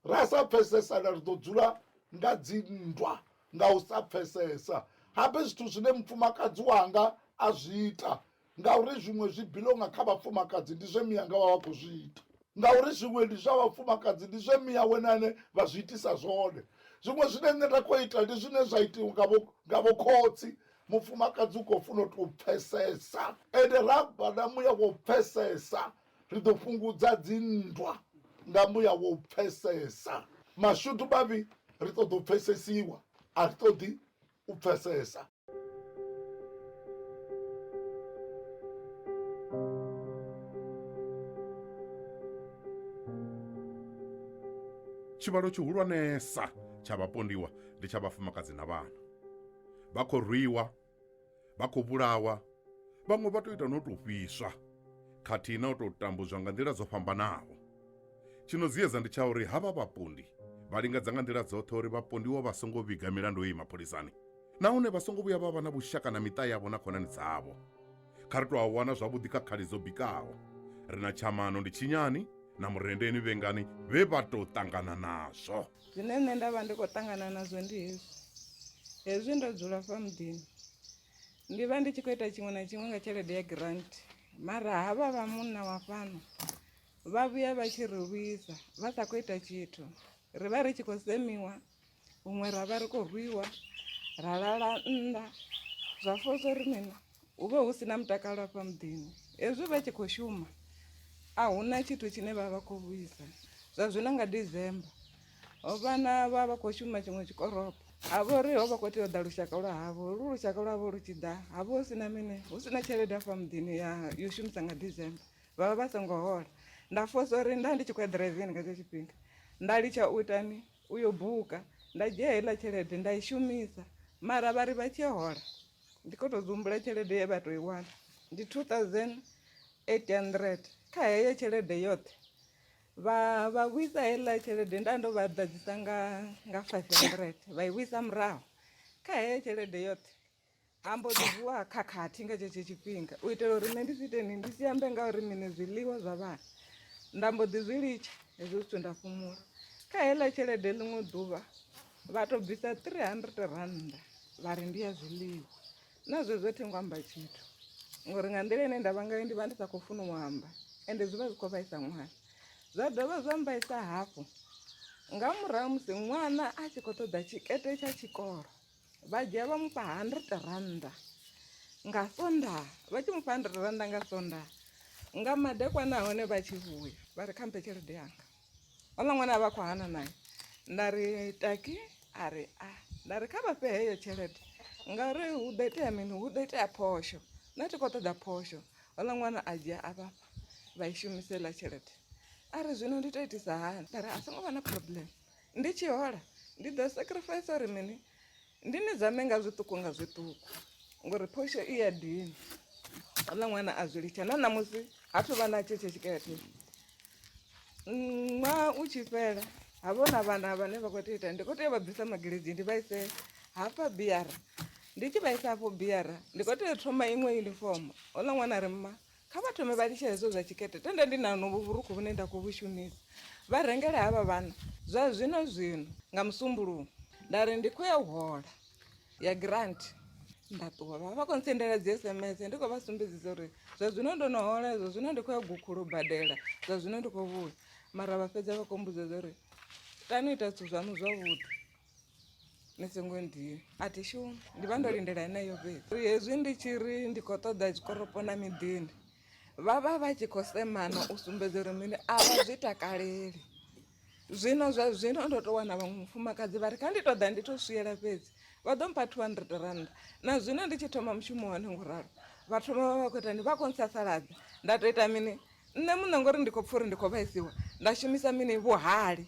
ra sa pfesesana ri ḓo dzula nga dzinndwa nga u sa pfesesa. Habe zwithu zwine mufumakadzi wanga a zwi ita, ngauri zwiṅwe zwi bilonga kha vhafumakadzi ndi zwe miyanga vha vha khou zwi ita, ngauri zwiṅwe ndi zwa vhafumakadzi ndi zwe miya wenane vha zwi itisa zwone. Zwiṅwe zwine nṋe nda khou ita ndi zwine zwa itiwa nga vhokhotsi. Mufumakadzi u khou funa u tou pfesesa, ende ra vha na muya wa u pfesesa ri ḓo fhungudza dzinndwa nga muya wa u pfesesa. Mashudu mavhi ri ṱoḓa u pfesesiwa, a ri ṱoḓi u pfesesa. Tshivhalo tshihulwanesa tsha vhapondiwa ndi tsha vhafumakadzi na vhana. Vha khou rwiwa, vha khou vhulawa, vhaṅwe vha tou ita no tou fhiswa, khathihi na u tou tambudzwa nga nḓila dzo fhambanaho. Tshi no ziedza ndi tsha uri havha vhapondi vha lingedza nga nḓila dzoṱhe uri vhapondiwa vha songo vhiga milandu iyi mapholisani, nahone vha songo vhuya vha vha na vhushaka na miṱa yavho na khonani dzavho. Kha ri tou a wana zwavhuḓi kha khali dzo bikaho. Ri na Tshamano ndi Tshinyani na Murendeni Vhengani vhe vha tou ṱangana nazwo. Zwine nṋe nda vha ndi khou ṱangana nazwo ndi hezwi, hezwi ndo dzula fha muḓini ndi vha ndi tshi khou ita tshiṅwe na tshiṅwe nga tshelede ya grant, mara havha vha munna wa fhano vha vhuya vha tshi ri lwisa vha sa khou ita tshithu. Ri vha ri tshi khou semiwa, huṅwe ra vha ri khou rwiwa, ra lala nnḓa, zwa fosa uri mini hu vhe hu si na mutakalo afha muḓini. Hezwi vha tshi khou shuma a hu na tshithu tshine vha vha khou vhuisa. Zwa zwino nga December ho vha na vha vha khou shuma tshiṅwe tshikoropo, ha vha uri ho vha khou tea u ḓa lushaka lwa havho, holu lushaka lwavho lu tshi ḓa ha vha hu si na mini, hu si na tshelede afha muḓini ya yo shumisa nga December. Vha vha vha songo hola. Nda fosa uri nda ndi tshi khou ya ḓiraivini nga hetsho tshifhinga, nda litsha u itani u yo buka, nda dzhia heiḽa tshelede nda i shumisa, mara vha ri vha tshi hola ndi khou tou zwi humbula tshelede ye vha tou i wana ndi 2000. 800 kha heyo tshelede yoṱhe vha vha vhuisa heiḽa tshelede nda ndo vha ḓadzisa nga nga 500 vha i vhuisa murahu kha heyo tshelede yoṱhe ha mbo ḓi vuwa khakhathi nga tshetsho tshifhinga u itela uri nṋe ndi si iteni ndi si ambe nga uri mini zwiḽiwa zwa vhana nda mbo ḓi zwi litsha hezwo zwithu nda fhumula kha heiḽa tshelede ḽiṅwe ḓuvha vha to bvisa 300 rannda vha ri ndi ya zwiḽiwa na zwezwo thi ngo amba tshithu ngori nga nḓila ine nda vha ngayo ndi vha ndi sa khou funa u amba ende zwi vha zwi khou vhaisa ṅwana zwa dovha zwa mbaisa hafhu nga murahu musi ṅwana a tshi khou ṱoḓa tshikete tsha tshikolo vha dzhia vha mufha 100 rannda nga sondaha vha tshi mufha 100 rannda nga sondaha nga madekwana hone vha tshi vhuya vha ri kha mphe tshelede yanga houḽa ṅwana a vha khou hana naye nda ri taki a ri a nda ri kha vha fhe heyo tshelede ngauri hu ḓo itea mini hu ḓo itea phosho nṋe thi khou ṱoḓa phosho houḽa ṅwana a dzhia a vhafha vha i shumisa heiḽa tshelede a ri zwino ndi to itisa hani nda ri a songo vha na problem ndi tshi hola ndi ḓo sacrifice uri mini ndi ni zame nga zwiṱuku nga zwiṱuku ngori phosho i ya dina houḽa ṅwana a zwi litsha na ṋamusi ha thu vha na tshetsho tshikete ṅwaha u tshi fhela ha vhona vhana vhane vha khou tea ita ndi khou tea u vha bvisa magiledzini ndi vha ise hafha biara ndi tshi vha isa hafho biara ndi khou tea u thoma iṅwe yunifomo houḽa ṅwana a ri mma kha vha thome vha litshe hezwo zwa tshikete tenda ndi na honovhu vhurukhu vhune nda khou vhu shumisa vha rengele havha vhana zwa zwino zwino nga musumbuluwo nda ri ndi khou ya u hola ya grant nda ṱuwa vha vha khou ntsendela dzi sms ndi khou vha sumbedzisa uri zwa zwino ndo no hola zwa zwino ndi khou ya gukhulu badela zwa zwino ndi khou vhuya mara vha fhedza vha khou mbudza uri tani u ita zwithu zwaṋu zwavhuḓi ni songo ndini a thi shumi ndi vha ndo lindela heneyo fhedzi hezwi ndi tshi ri ndi khou ṱoḓa tshikoropo na miḓini vha vha vha tshi khou semana u sumbedza uri mini a vha zwi takaleli zwino zwa zwino ndo to wana vhaṅwe mufumakadzi vha ri kha ndi ṱoḓa ndi to swiela fhedzi vha ḓo mpha 200 rand na zwino ndi tshi thoma mushumo hone nguralo vha thoma vha vha khou itani vha khou nsasaladza nda to ita mini nṋe muṋe ngori ndi khou pfha uri ndi khou vhaisiwa nda shumisa mini vhuhali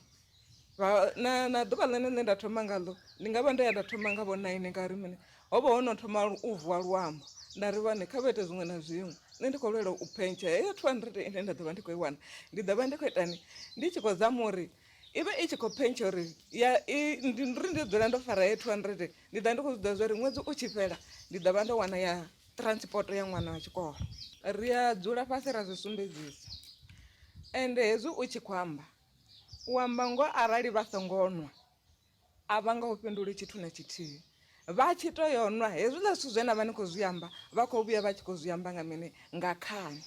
na na ḓuvha ḽine nṋe nda thoma ngaḽo ndi nga vha ndo ya nda thoma nga vho naini ngauri mini ho vha ho no thoma u vuwa luambo nda ri vhone kha vha ite zwiṅwe na zwiṅwe nṋe ndi khou lwela u phentsha heyo 200 ine nda ḓo vha ndi khou i wana ndi ḓo vha ndi khou itani ndi tshi khou zama uri i vhe i tshi khou phentsha uri ya i ndi ri ndi dzula ndo fara heyo 200 ndi ḓa ndi khou zwi ḓivha zwa uri ṅwedzi u tshi fhela ndi ḓo vha ndo wana ya transport ya ṅwana wa tshikolo ri a dzula fhasi ra zwi sumbedzisa ende hezwi u tshi khou amba U amba ngoho arali vha songo nwa a vha nga u fhinduli tshithu na tshithihi vha tshi to yo nwa hezwiḽa zwithu zwe na vha ni khou zwi amba vha khou vhuya vha tshi khou zwi amba nga mini nga khani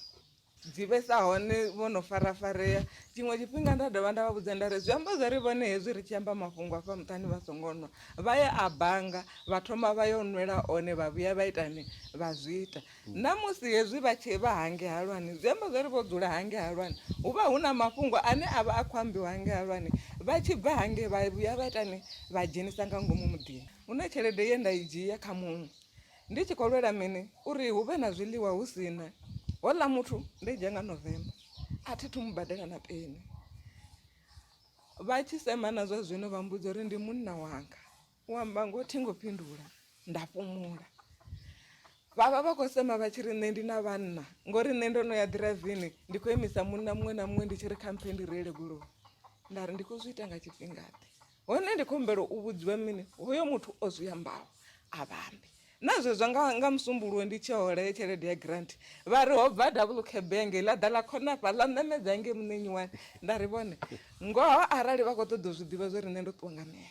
dzi vhesa hone vho no farafarea tshiṅwe tshifhinga nda dovha nda vha vhudza nda ri zwi amba zwa ri vhone hezwi ri tshi amba mafhungo afha muṱani vha songo nwa vha ya a bannga vha thoma vha yo nwela one vha vhuya vha itani vha zwi ita Na musi hezwi vha tshi vha hangei halwani, zwi amba zwa uri vho dzula hangei halwani, hu vha hu na mafhungo ane a vha a khou ambiwa hangei halwani. Vha tshi bva hangei vha vhuya vha itani, vha dzhenisa nga ngomu muḓini. Hu na tshelede ye nda i dzhia kha muṅwe ndi tshi khou lwela mini, uri hu vhe na zwiḽiwa hu si na. Houḽa muthu ndo i dzhia nga November, a thi thu mu badela na peni. Vha tshi semana zwa zwino vha mmbudza uri ndi munna wanga. U amba ngoho thi ngo fhindula nda fhumula vha vha vha khou sema vha tshi ri nṋe ndi na vhanna ngori nṋe ndo no ya ḓiravini ndi khou imisa munna muṅwe na muṅwe ndi tshi ri kha mphe ndi reile goloi nda ri ndi khou zwi ita nga tshifhingaḓe hone ndi khou humbela u vhudziwa mini hoyo muthu o zwi ambaho a vhambi na zwezwo nga nga musumbuluwo ndi tshi hola ye tshelede ya grant vha ri ho bva double cab ngei ḽa ḓa ḽa khona hafha ḽa ṋamedza ngei muṋenyiwani nda ri vhone ngoho arali vha khou ṱoḓa u zwi ḓivha zwo ri nṋe ndo ṱuwa nga mini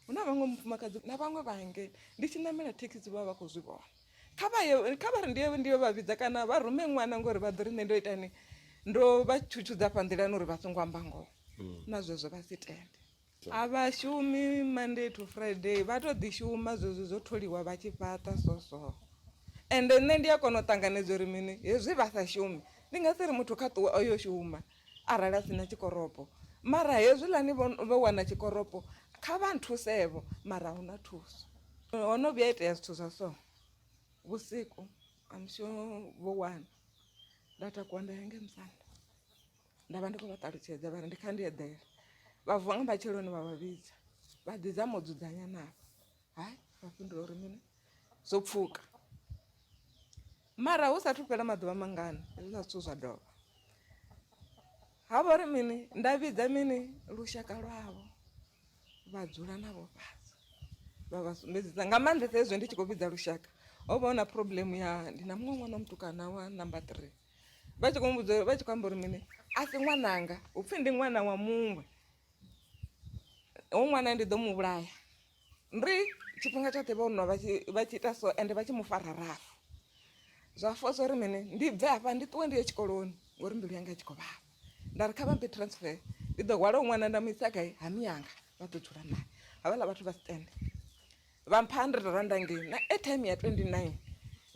Hu na vhaṅwe mufumakadzi na vhaṅwe vha hangei ndi tshi ṋamela thekhisi vha vha vha khou zwi vhona kha vha ye kha vha ri ndi ye ndi yo vha vhidza kana vha rume ṅwana ngori vha ḓo ri nṋe ndo itani ndo vha tshutshudza afha nḓilani uri vha songo amba ngoho na zwezwo vha si tende. A vha shumi Monday to Friday vha to ḓi shuma zwezwo zwo tholiwa vha tshi fhaṱa so so ende nṋe ndi a kona u ṱanganedza uri mini hezwi vha sa shumi ndi nga si ri muthu kha ṱuwe o yo shuma arali a si na tshikoropo mara hezwiḽani vho wana tshikoropo kha vha nthusevho mara huna thuso ho no vhuya itea zwithu zwa so vhusiku I'm sure vho wana nda takuwa nda ya ngei musanda nda vha ndi khou vha ṱalutshedza vha ri ndi kha ndi eḓela vha vuwa nga matsheloni vha vha vhidza vha ḓi zama u dzudzanya navho hai vha fhindula uri mini zwo pfuka. Mara hu sathu fhela maḓuvha mangana hezwiḽa zwithu zwa dovha. Ha vha uri mini nda vhidza mini lushaka lwavho vha dzula navho fhasi vha vha sumbedzisa nga maanḓesa hezwi ndi tshi khou vhidza lushaka ho vha hu na problem ya ndi na muṅwe ṅwana wa mutukana wa number 3 vha tshi khou mmbudza vha tshi khou amba uri mini a si ṅwananga upfhi ndi ṅwana wa muṅwe hoyu ṅwana ndi ḓo mu vhulaya. Ndi tshifhinga tshoṱhe vho nwa vha tshi ita so ende vha tshi mu fara rafu zwa fosa uri mini ndi bve hafha ndi ṱuwe ndi ye tshikoloni ngori mbilu yanga i tshi khou vhavha. Nda ri kha vha mphe transfer ndi ḓo hwala hoyu ṅwana nda mu isa gai ha miyanga vha ḓo dzula nae. Havhaḽa vhathu vha si tende vha mpha hundred rannda ngei na airtime ya 29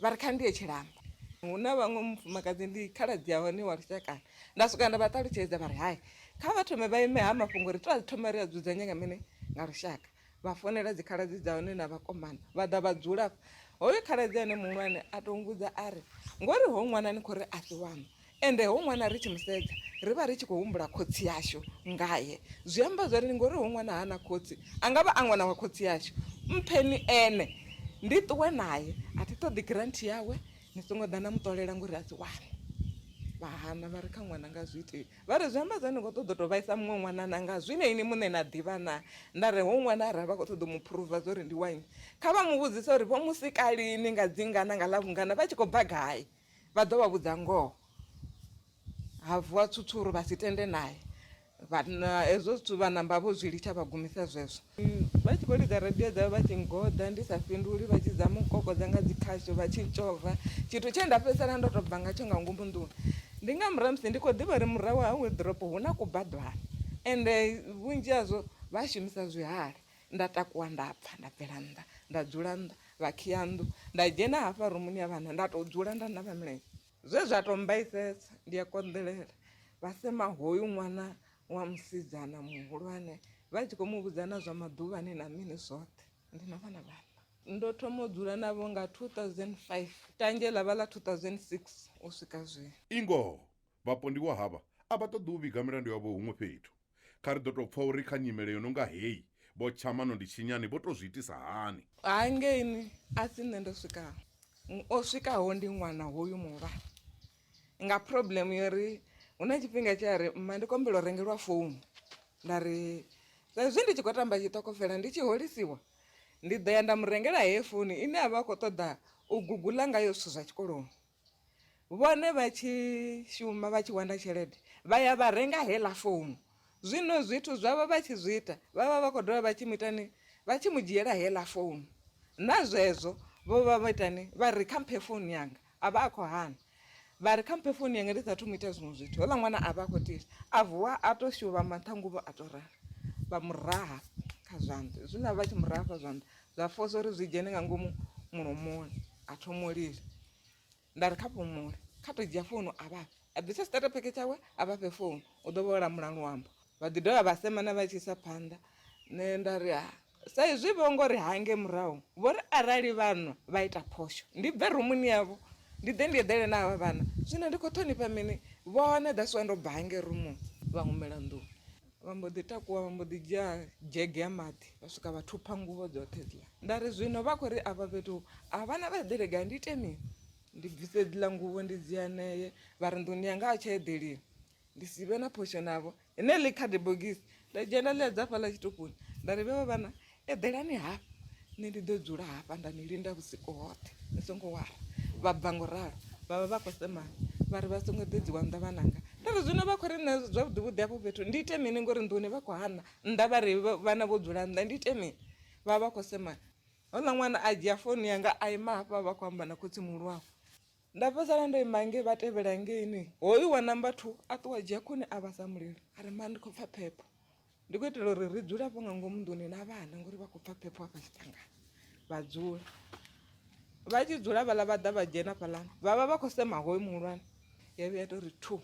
vha ri kha ndi ye tshilamba. Hu na vhaṅwe mufumakadzi ndi khaladzi ya hone wa lushakani nda swika nda vha ṱalutshedza vha ri hai kha vha thome vha ime ha mafhungo ri tou a thoma ri a dzudzanya nga mini nga lushaka. Vha founela dzikhaladzi dza hone na vhakomana vha ḓa vha dzula afha. Hoyu khaladzi ane muhulwane a tou mmbudza a ri ngori hoyu ṅwana ni khou ri a si waṋu ende hoyu ṅwana ri tshi mu sedza ri vha ri tshi khou humbula khotsi ashu ngae zwi amba zwa uri ngori hoyu ṅwana hana khotsi a nga vha a ṅwana wa khotsi ashu mpheni ene ndi ṱuwe naye a thi ṱoḓi grant yawe ni songo ḓa na mu ṱolela ngori a si waṋu. Vha hana vha ri kha ṅwananga zwi itei. Vha ri, Zwi amba zwa ni khou ṱoḓa u tou vhaisa muṅwe ṅwana na nga zwine inwi muṋe na ḓivha naa? Nda ri, Hoyu ṅwana arali vha khou ṱoḓa u mu phuruva zwa uri ndi wa nnyi, kha vha mu vhudzise uri vho mu sika lini, nga dzingana, nga ḽa vhungana, vha tshi khou bva gai. Vha ḓo vha vhudza ngoho. Ha vuwa tshutsuru vha si tende nae. Vha hezwo zwithu vha namba vho zwi litsha vha gumisa zwezwo. Vha tshi khou lidza radio dzavho vha tshi ngoḓa ndi sa fhinduli vha tshi zama u kokodza nga dzi khasho vha tshi ntshova. Tshithu tshe nda fhedzisela ndo tou bva ngatsho nga ngomu nḓuni ndi nga murahu ha musi ndi khou ḓivha uri murahu ha wardrobe hu na kubaḓwana ende vhunzhi hazwo vha shumisa zwihali. Nda takuwa nda bva nda bvela nnḓa nda dzula nnḓa vha khiya nnḓu nda dzhena hafha rumuni ya vhana nda tou dzula nda navha milenzhe. Zwe zwa tou mmbaisesa ndi a konḓelela vha sema hoyu ṅwana wa musidzana muhulwane vha tshi khou mu vhudza na zwa maḓuvhani na mini zwoṱhe ndi na vhana vhaṋa. Ndo thoma u dzula navho nga 2005 tanzhe ḽa vha ḽa 2006 u swika zwino. I ngoho, vhapondiwa havha a vha ṱoḓi u vhiga milandu yavho huṅwe fhethu. Kha ri ḓo tou pfa uri kha nyimele yo no nga heyi, Vho Tshamano ndi Tshinyani vho tou zwi itisa hani. Hangeini a si nṋe ndo swikaho, o swikaho ndi ṅwana hoyu muhulwane nga problem yo ri hu na tshifhinga tshe a ri mma ndi khou humbela u rengelwa founu nda ri sa izwi ndi tshi khou tamba tshiṱokofela ndi tshi holisiwa ndi ḓo ya nda mu rengela heyo founu ine a vha a khou ṱoḓa u guguḽa ngayo zwithu zwa tshikoloni. Vhone vha tshi shuma vha tshi wana tshelede vha ya vha renga heiḽa founu, zwino zwithu zwavho vha tshi zwi ita vha vha vha khou dovha vha tshi mu itani vha tshi mu dzhiela heiḽa founu. Na zwezwo vho vha vho itani vha ri kha mphe founu yanga a vha a khou hana vha ri kha mphe founu yanga ndi sathu mu ita zwiṅwe zwithu houḽa ṅwana a vha a khou tisa a vuwa a to shuvhama nṱha nguvho a to ralo vha mu raha kha zwanḓa hezwiḽa vha tshi mu raha kha zwanḓa zwa fosa uri zwi dzhene nga ngomu mulomoni a thoma u lila. Nda ri kha fhumule, kha tou dzhia founu a vha fhe. A bvisa starter pack tshawe a vha fhe founu, u ḓo vha o lamula luambo. Vha ḓi dovha vha semana vha tshi isa phanḓa. Nṋe nda ri ha, sa izwi vho ngo ri hange murahu, vho ri arali vha nwa vha ita phosho ndi bve rumuni yavho ndi ḓe ndi eḓele na havha vhana. Zwino ndi khou ṱhonifha mini vhone that's why ndo bva hangei rumuni. Vha humela nḓuni vha mbo ḓi takuwa vha mbo ḓi dzhia dzhege ya maḓi vha swika vha thupha nguvho dzoṱhe hedziḽa. Nda ri zwino vha khou ri afha fhethu a vhana vha eḓele gai ndi ite mini? Ndi bvise hedziḽa nguvho ndi dzi anee vha ri nḓuni yanga a tsha eḓeliwa ndi si vhe na phosho navho. Heneḽi khadibogisi nda dzhia nda ḽi adza hafhaḽa tshitoponi nda ri vhevha vhana eḓelani hafha nṋe ndi ḓo dzula hafha nda ni linda vhusiku hoṱhe ni songo wara. Vha bva ngo ralo vha vha vha khou semana vha ri vha songo ḓedziwa nnḓa vhananga. Nda ri zwino vha khou ri nṋe zwavhuḓi vhuḓi hafho fhethu ndi ite mini ngori nḓuni vha khou hana nnḓa vha ri vhana vho dzula nnḓa ndi ite mini vha vha vha khou semana. Houḽa ṅwana a dzhia founu yanga a ima hafha vha khou amba na khotsi muhulu wawe. Nda fhedzisela ndo ima ngei vha tevhela ngeini hoyu wa number 2 a ṱuwa dzhia khuni a vhasa mulilo a ri mma ndi khou pfa phepho ndi khou itela uri ri dzule afho nga ngomu nḓuni na vhana ngori vha khou pfa phepho hafha tshiṱangani vha dzula vha tshi dzula vhaḽa vha ḓa vha dzhena fhaḽani vha vha vha khou sema hoyu muhulwane ya vhuya ya tou ri thu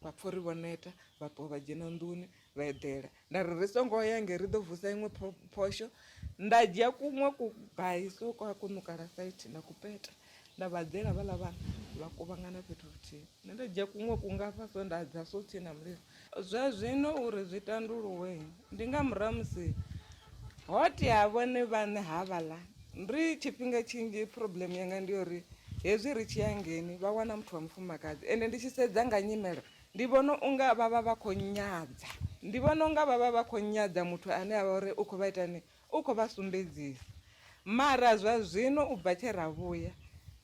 vha pfha uri vho neta vha ṱuwa vha dzhena nḓuni vha eḓela nda ri ri songo ya nge ri ḓo vusa iṅwe phosho nda dzhia kuṅwe kubai so kwa kunukala saithi nda kupeta nda vha dela vhaḽa vhana vha kuvhangana fhethu huthihi nṋe nda dzhia kuṅwe kungafha so nda dza so tsini na mulilo zwa zwino uri zwi tanduluwe ndi nga murahu musi ho tea vhone vhaṋe havhaḽa ndi tshifhinga tshinzhi problem yanga ndi uri Hezwi ri tshi ya ngeni vha wana muthu wa mufumakadzi ende ndi tshi sedza nga nyimelo ndi vhona unga vha vha vha khou nyadza. Ndi vhona unga vha vha vha khou nyadza muthu ane avha uri u khou vha itani u khou vha sumbedzisa. Mara zwa zwino u bva tshe ra vhuya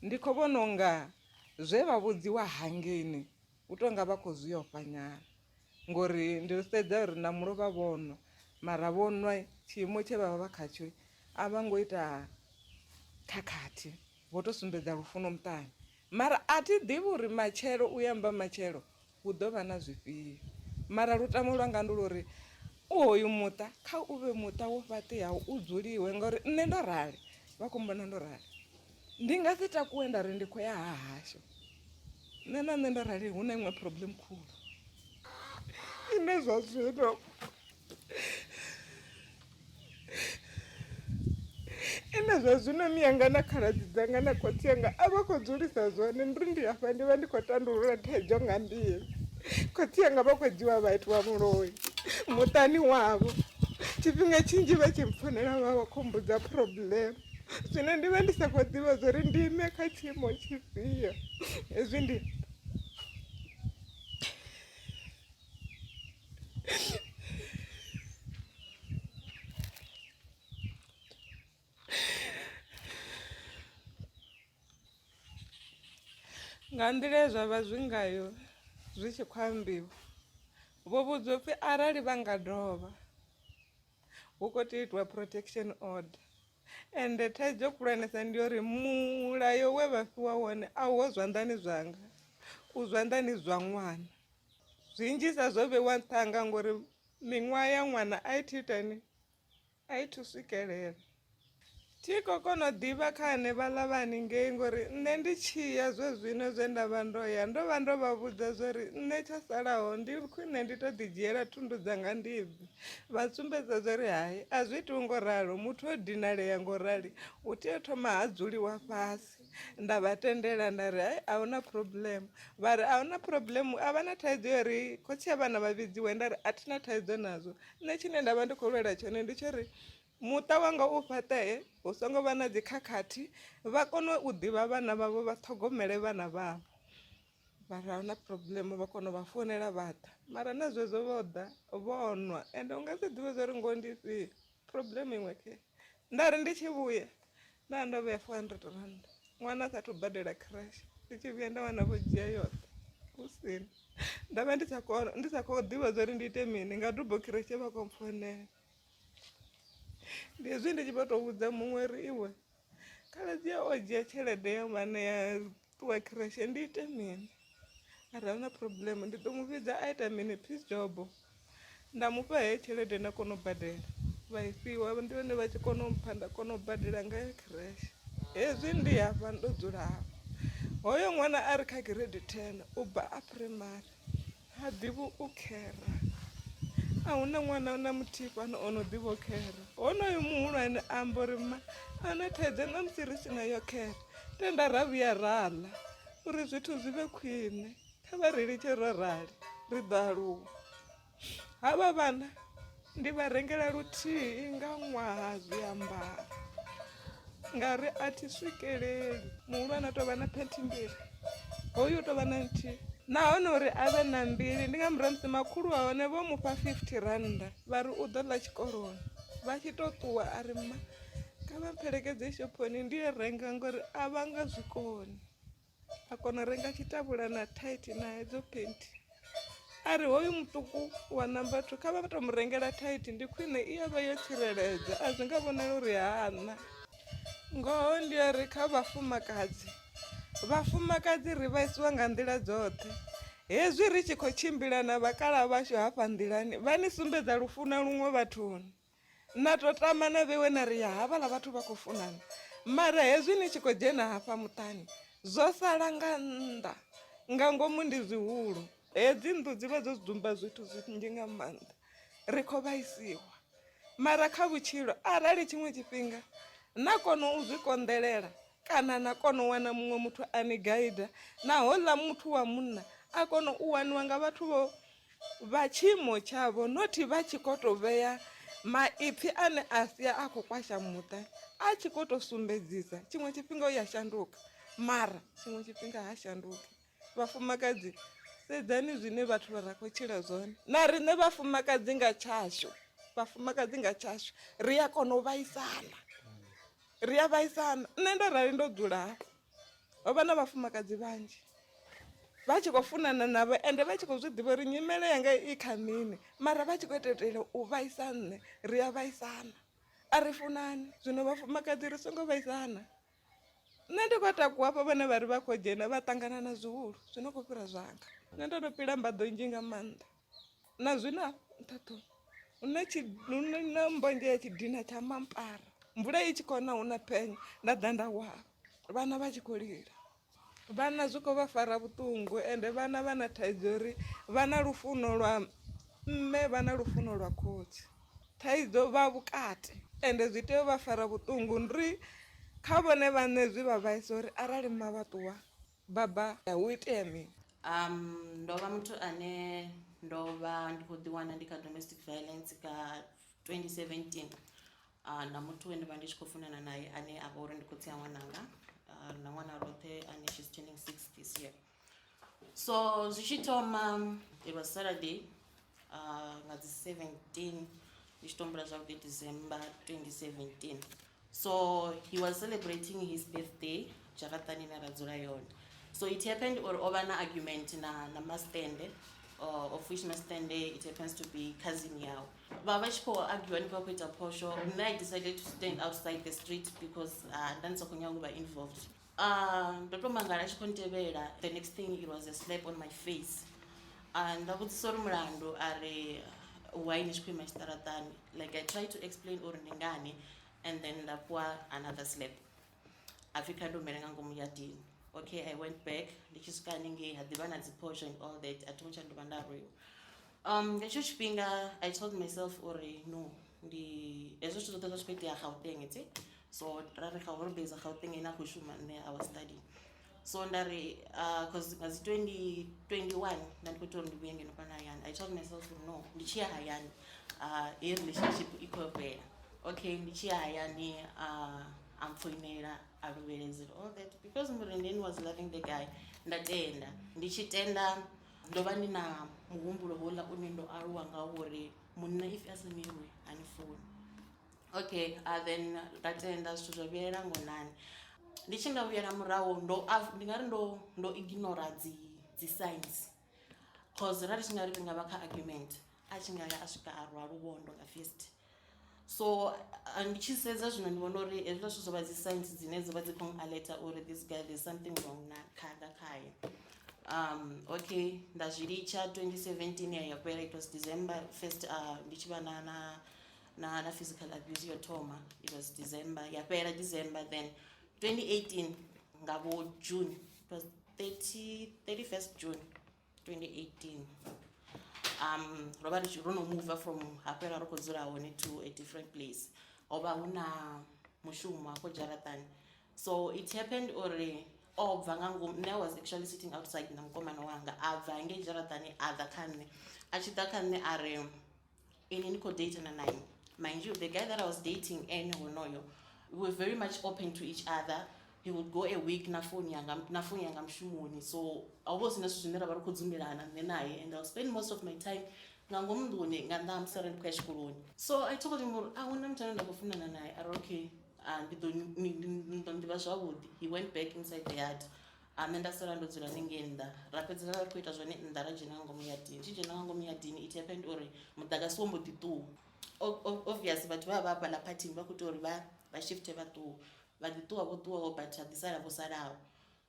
ndi khou vhona unga zwe vha vhudziwa hangeini hu tonga vha khou zwi ofha nyana ngori ndi sedza uri na mulovha vho nwa mara vho nwa tshiimo tshe vha vha vha khatsho a vha ngo ita khakhathi vho to sumbedza lufuno muṱani mara a thi ḓivhi uri matshelo u ya mba matshelo hu ḓo vha na zwifhio mara lutamo lwanga ndi lwa uri u hoyu muṱa kha u vhe muṱa wo fhaṱeaho u dzuliwe ngori nṋe ndo rali vha khou mbona ndo rali ndi nga si takuwe nda ri ndi khou ya ha hashu nṋe na nṋe ndo rali hu na iṅwe problem khulu ine zwa zwino ine zwa zwino miyanga na khaladzi dzanga na khotsi anga a vha khou dzulisa zwone ndi ri ndi hafha ndi vha ndi khou tandulula thaidzo nga nḓila khotsi anga vha khou dzhiwa vha itiwa muloi muṱani wavho tshifhinga tshinzhi vha tshi mpfonela vha vha khou mbudza problem zwino ndi vha ndi sa khou ḓivha zwori ndi ime kha tshiimo tshifhio hezwi ndi Nga nḓila ye zwa vha zwi ngayo zwi tshi khou ambiwa, vho vhudzwa upfhi arali vha nga dovha hu khou tea u itiwa protection order ende thaidzo khulwanesa ndi ya uri mulayo we vha fhiwa wone a uho zwanḓani zwanga u zwanḓani zwa ṅwana. Zwinzhisa zwo vheiwa nṱha hanga ngori miṅwaha ya ṅwana a i thi itani a i thu swikelela. Thi khou kona u ḓivha kha hanevhaḽa vha haningei ngori nṋe ndi tshi ya zwe zwino zwe nda vha ndo ya ndo vha ndo vha vhudza zwori nṋe tsho salaho ndi khwine ndi to ḓi dzhiela thundu dzanga ndi bve. Vha sumbedza zwori hai a zwi itiwi ngo ralo muthu o dinalea ngo rali u tea u thoma ha dzuliwa fhasi. Nda vha tendela nda ri hai ahuna problem vha ri ahuna problem a vha na thaidzo ya uri khotsi a vhana vha vhidziwe nda ri a thina thaidzo nazwo. Nṋe tshine nda vha ndi khou lwela tshone ndi tsho uri muṱa wanga u fhaṱee hu songo vha na dzi khakhathi vha kone u ḓivha vhana vhavho vha ṱhogomele vhana vhavho vha ri ahuna problem vha kona u vha founela vha ḓa mara na zwezwo vho ḓa vho nwa ende u nga si ḓivhe zwori ngoho ndi ifhio problem iṅwe khe nda ri ndi tshi vhuya nda ndo vhea 400 rand ṅwana a sathu badela creche ndi tshi vhuya nda wana vho dzhia yoṱhe hu sina nda vha ndi sa kona ndi sa khou ḓivha zwori ndi ite mini nga dubo creche vha khou mpfonela Ndi hezwi ndi tshi vho tou vhudza muṅwe uri iwe khaladzi au o dzhia tshelede ya ṅwana ya ṱuwa khireshe ndi ite mini, a ri ahuna problem ndi ḓo mu vhidza a ita mini peace job nda mufha heyo tshelede nda kona u badela vha i fhiwa ndi hone vha tshi kona u mpha nda kona u badela ngayo khireshe. Hezwi ndi hafha ndo dzula hafha hoyo ṅwana a re kha giredi 10 u bva a phuraimari. Ha ḓivhi u khera. A hu na ṅwana na muthihi fhano o no ḓivha u khera. Honoyu muhulwane a amba uri mma a na thaidzo na musi ri si na yo khera tenda ra vhuya ra ḽa uri zwithu zwi vhe khwine kha vha ri litshe ro rali ri ḓo aluwa. Havha vhana ndi vha rengela luthihi nga ṅwaha zwiambaro ngauri a thi swikeleli muhulwane u tou vha na phenthi mbili hoyu u tou vha na nthihi nahone uri a vhe na mbili ndi nga murahu musi makhulu wa hone vho mufha 50 rannda vha ri u ḓo ḽa tshikoloni vha tshi to ṱuwa a ri mma kha vha mphelekedze shophoni ndi yo renga ngori a vha nga zwikoni. A kona u renga tshitabula na thaithi na hedzo phenthi a ri hoyu muṱuku wa namba 2 kha vha to mu rengela thaithi ndi khwine i ya vha yo tsireledza a zwi nga vhonala uri hana. Ngoho ndi ya uri kha vhafumakadzi vhafumakadzi ri vhaisiwa nga nḓila dzoṱhe hezwi ri tshi khou tshimbila na vhakalaha vhashu hafha nḓilani vha ni sumbedza lufuno luṅwe vhathuni. Na to tama na vhewe na ri ya havhaḽa vhathu vha khou funana mara hezwi ni tshi khou dzhena hafha muṱani zwo sala nga nnḓa nga ngomu ndi zwihulu. Hedzi nnḓu dzi vha dzo dzumba zwithu zwinzhi nga maanḓa ri khou vhaisiwa mara kha vhutshilo arali tshiṅwe tshifhinga na kona u zwi konḓelela kana na kona u wana muṅwe muthu a ni gaida na houḽa muthu wa munna a kona u waniwa nga vhathu vho vha tshiimo tshavho not vha tshi kho to vhea maipfi ane a sia a khou kwasha muṱa a tshi kho to sumbedzisa tshiṅwe tshifhinga u ya shanduka. Mara tshiṅwe tshifhinga ha shanduki. Vhafumakadzi sedzani zwine vhathu vha ra khou tshila zwone. Na riṋe vhafumakadzi nga tshashu, vhafumakadzi nga tshashu ri a kona u vhaisana. Ri a vhaisana. Nṋe ndo rali ndo dzula hafha ho vha na vhafumakadzi vhanzhi vha tshi khou funana navho ende vha tshi khou zwi ḓivha uri nyimele yanga i kha mini mara vha tshi khou itela u vhaisa nṋe. Ri a vhaisana, a ri funani. Zwino vhafumakadzi ri songo vhaisana. Nṋe ndi khou takuwa hafha vhane vha ri vha khou dzhena vha ṱangana na zwihulu zwi no khou fhira zwanga. Nṋe ndo no pila mbaḓo nnzhi nga maanḓa na zwino hafha nṱha ṱhoni hu na tshi hu na mbonzhe ya tshidina tsha mampara mvula i tshi khou na hu na phenya nda ḓa nda wa vhana vha tshi khou lila. Vhana zwi khou vha fara vhuṱungu ende vhana vha na thaidzo uri vha na lufuno lwa mme vha na lufuno lwa khotsi. Thaidzo vha vhukati ende zwi tea u vha fara vhuṱungu ndi kha vhone vhaṋe zwi vha vhaisa uri arali mma vha ṱuwa baba hu itea mini. Ndo vha muthu ane ndo vha ndi khou ḓi wana ndi kha domestic violence nga 2017 na muthu we ndo vha ndi tshi khou funana naye ane a vha uri ndi khotsi a ṅwananga ri na ṅwana roṱhe ane she's turning 6 this year. So zwi tshi thoma it was Saturday nga dzi 17 ndi tshi tombula zwavhuḓi December 2017. So he was celebrating his birthday dzharaṱani ine ra dzula yone. So it happened uri o vha na argument na mastende of which mastende it happens to be cousin yawe. Vha vha tshi khou argue hanefha vha khou ita phosho. Nṋe I decided to stand outside the street because nda ndi sa khou nyaga u vha involved. Ndo to mangala a tshi khou ntevhela. The next thing it was a slap on my face. Nda vhudzisa uri mulandu a ri why ni tshi khou ima tshiṱaraṱani. Like I tried to explain uri ndi ngani and then nda fhiwa another slap. A pfhi kha ndi humele nga ngomu yadini. Okay, I went back ndi tshi swika haningei ha ḓivha na dzi phosho and all that a thi ngo tsha dovha nda rwiwa. Nga hetsho tshifhinga I told myself uri no ndi hezwo zwithu zwoṱhe zwa zwi khou itea Gauteng tsi. So ra ri ri base Gauteng ine a khou shuma nṋe I was studying. So nda ri cause nga dzi 2021 nda ndi khou tea uri ndi vhuye ngeno fhano hayani. I told myself uri no ndi tshi ya hayani heyi relationship i khou fhela. Okay ndi tshi ya hayani a mpfoinela a luvheledza all that because murendeni was loving the guy nda tenda. Ndi tshi tenda ndo vha ndi na muhumbulo houḽa une ndo aluwa ngawo uri munna if a sa mirwi hani funi. Okay then nda tenda zwithu zwa vhuyelela ngonani. Ndi tshi nga vhuyela murahu ndo ndi nga ri ndo ignora dzi signs cause ra ri tshi nga ri ri nga vha kha argument a tshi nga ya a swika a rwa luvhondo nga fist. So ndi tshi sedza zwino ndi vhona uri hezwiḽa zwithu zwo vha dzi signs dzine dzo vha dzi khou alerta uri this guy there's something wrong na kha nga khaye. Okay nda zwi litsha 2017 ya ya fhela it was December first ndi tshi vha na physical abuse yo thoma it was December ya fhela December then 2018 nga vho June it was 31st June 2018. Ro vha ri ro no move from hafhaḽa ri khou dzula hone to a different place. Ho vha hu na mushumo hafho dzharaṱani. So it happened uri o bva nga ngomu nṋe I was actually sitting outside na mukomana wanga a bva hangei dzharaṱani a ḓa kha nṋe. A tshi ḓa kha nṋe a ri ini ni khou datana na nnyi. Mind you, the guy that I was dating ene honoyo, we were very much open to each other. He would go a week na phone yanga na phone yanga mushumoni. So ho vha hu si na zwithu zwine ra vha ri khou dzumbelana nṋe naye and I'll spend most of my time nga ngomu nḓuni nga nnḓa ha musi arali ndi khou ya tshikoloni. So I told him uri a huna muthu ane nda khou funana naye. A ri okay ndi ḓo ḓo nḓivha zwavhuḓi. He went back inside the yard. Nṋe nda sala ndo dzula hanengei nnḓa ra fhedzisela ri khou ita zwone nnḓa ra dzhena nga ngomu yadini. Tshi dzhena nga ngomu yadini it happened uri muḓagasi wo mbo ḓi ṱuwa. Obvious vhathu vha vha hafhaḽa phathini vha khou tea uri vha shifte vha ṱuwe. Vha ḓi ṱuwa vho ṱuwaho but ha ḓi sala vho salaho.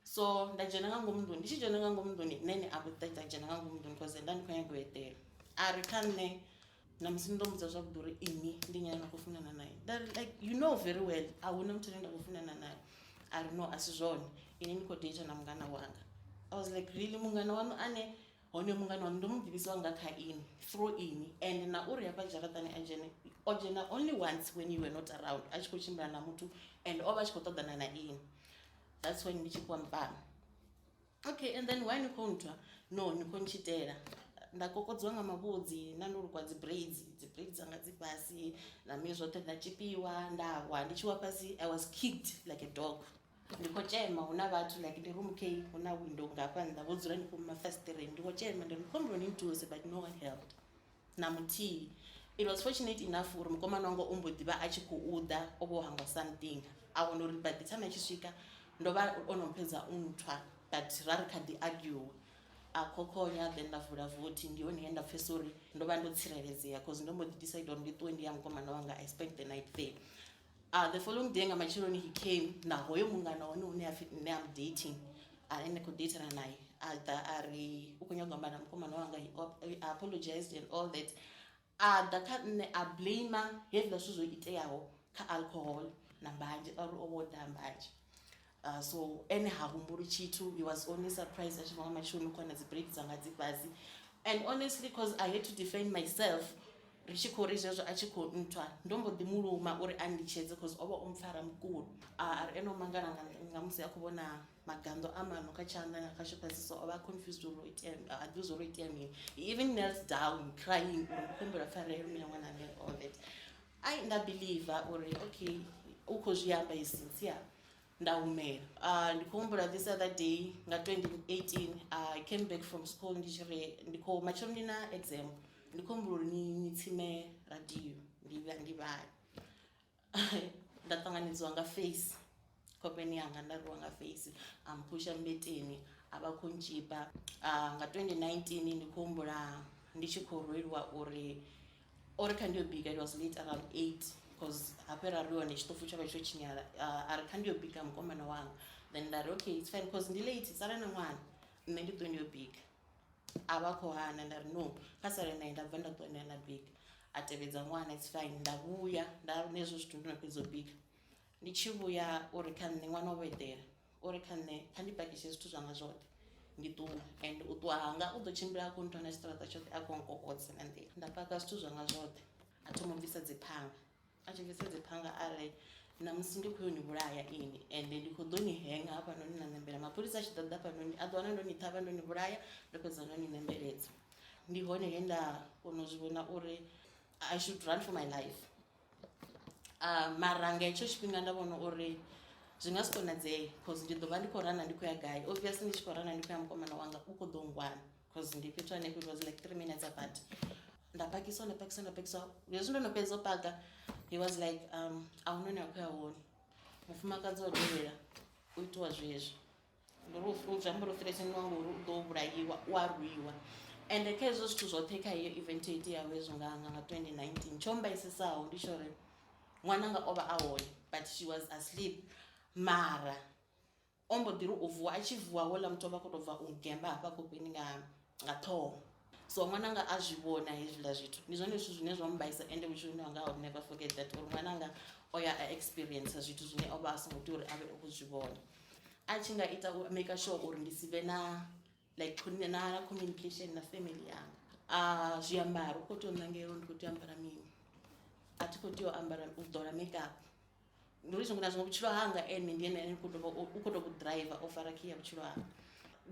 So nda dzhena nga ngomu nḓuni ndi tshi dzhena nga ngomu nḓuni nṋe ene a mbo ḓi ḓa dzhena nga ngomu nḓuni cause nda ndi khou nyaga u eḓela. A ri kha nṋe na musi ndo mbudza zwavhuḓi uri ini ndi nnyi ane na khou funana naye. Nda ri like you know very well a huna muthu ane nda khou funana naye. A ri no a si zwone ini ni khou date na mungana wanga. I was like really mungana waṋu ane hone mungana waṋu ndo mu ḓivhisiwa nga kha ini through ini and na uri hafha dzharaṱani a dzhene o dzhena only once when you were not around a tshi khou tshimbila na muthu and o vha a tshi khou ṱoḓana na ini. That's when ndi tshi fhiwa mpama. Okay and then why ni khou nthwa? No ni khou ntshitela. Nda kokodziwa nga mavhudzi nda ndo lukwa dzi braids, dzi braids dzanga dzi fhasi na mini zwoṱhe nda tshipiwa nda wa ndi tshi wa fhasi I was kicked like a dog. Ndi khou tzhema hu na vhathu like ndi room k hu na window nga hafha nnḓa vho dzula hanefho mafasiṱereni ndi khou tzhema ndi ri ndi khou humbela uri ni nthuse but no one helped na muthihi. It was fortunate enough uri mukomana wanga o mbo ḓi vha a tshi khou ḓa o vha o hangwa something a wana uri by the time a tshi swika ndo vha o no fhedza u nthwa but ra ri kha ḓi argue a khokhonya then nda vula vothi ndi hone he nda pfhesa uri ndo vha ndo tsireledzea cause ndo mbo ḓi decide uri ndi ṱuwe ndi ya mukomana wanga I spent the night there. The following day nga matsheloni he came na hoyo mungana hone hune hapfi nṋe am dating ane nda khou datana naye a ḓa a ri u khou nyaga u amba na mukomana wanga he apologized and all that a ḓa kha nṋe a blame hezwiḽa zwithu zwo iteaho kha alcohol na mbanzhe a uri o vho daha mbanzhe. So ene ha humbuli tshithu he was only surprised a tshi vhona matsheloni u khou wana dzi break dzanga dzi fhasi and honestly cause I had to defend myself ri tshi khou ri zwezwo a tshi khou nthwa ndo mbo ḓi muluma uri a nditshedze cause o vha o mpfara mukulo a ri ene o mangala nga musi a khou vhona magando a mano kha tshanḓa na kha tshifhasi so o vha confused uri o itea a ḓivhi zwa uri o itea mini. He even knelt down crying uri ndi khou humbela pfarelo mina ṅwananga and all that. Ai nda believer uri okay u khou zwi amba is sincere nda humela. Ndi khou humbula this other day nga 2018 I came back from school ndi tshi ri ndi khou matsheloni ndi na exam ndi khou humbula uri ni tsime radio ndi ndi vhale. Nda ṱanganedziwa nga face khofheni yanga nda rwiwa nga face a mphusha mmbeteni a vha khou ntzhipa. Nga 2019 ndi khou humbula ndi tshi khou rweliwa uri ori kha ndi yo bika it was late around 8 cause hafhe ra ri hone tshiṱofu tsho vha tsho tshinyala a ri kha ndi yo bika mukomana wanga then nda ri okay it's fine cause ndi late sala na ṅwana nṋe ndi ṱwe ndi yo bika. A vha khou hana nda ri no kha sale naye nda bva nda ṱuwa nda ya nda bika a tevhedza ṅwana it's fine nda vhuya nda hezwo zwithu ndo no fhedza u bika ndi tshi vhuya uri kha nṋe ṅwana o vho eḓela uri kha nṋe kha ndi pakishe zwithu zwanga zwoṱhe ndi ṱuwe and u ṱuwa hanga u ḓo tshimbila a khou nthwa na tshiṱaraṱa tshoṱhe a khou nkokodza na nḓila. Nda paka zwithu zwanga zwoṱhe a thoma u bvisa dzi phanga a tshi bvisa dzi phanga a ri ṋamusi ndi khou yo ni vhulaya ini ende ndi khou ḓo ni henga hafhanoni na ṋembela mapholisa a tshi ḓo ḓa hafhanoni a ḓo wana ndo ni ṱhavha ndo ni vhulaya ndo fhedza ndo ni ṋembeledza. Ndi hone he nda kona u zwi vhona uri I should run for my life. Mara nga hetsho tshifhinga nda vhona uri zwi nga si konadzee cause ndi ḓo vha ndi khou rana ndi khou ya gai obviously ndi tshi khou rana ndi khou ya mukomana wanga u khou ḓo ngwana cause ndi fhethu hanefho it was like 3 minutes apart. Nda pakiswa nda pakiswa nda pakiswa hezwi ndo no fhedza u paka he was like a huna hune a khou ya hone mufumakadzi wa dovhela u itiwa zwezwi ndi uri zwi amba uri u threateniwa ngori u ḓo vhulaiwa u a rwiwa ende kha hezwo zwithu zwoṱhe kha heyo event yo iteaho hezwo nga 2019 tsho mbaisisaho ndi tsho uri ṅwananga o vha a hone but she was asleep mara o mbo ḓi ri u vuwa a tshi vuwa houḽa muthu o vha khou tou bva u gemba hafha khofheni nga ṱhoho so ṅwananga a zwi vhona hezwiḽa zwithu ndi zwone zwithu zwine zwa mbaisa ende vhutshiloni hanga I would never forget that uri ṅwananga o ya a experience zwithu zwine o vha a songo tea uri a vhe o khou zwi vhona. A tshi nga ita u make sure uri ndi si vhe na like na communication na family yanga. Zwiambaro u khou tea u ṋangela uri ndi khou tea u ambara mini a thi khou tea u ambara u ḓola makeup ndi uri zwiṅwe na zwiṅwe vhutshilo hanga ene ndi ene ane u khou tou driver o fara key ya vhutshilo hanga.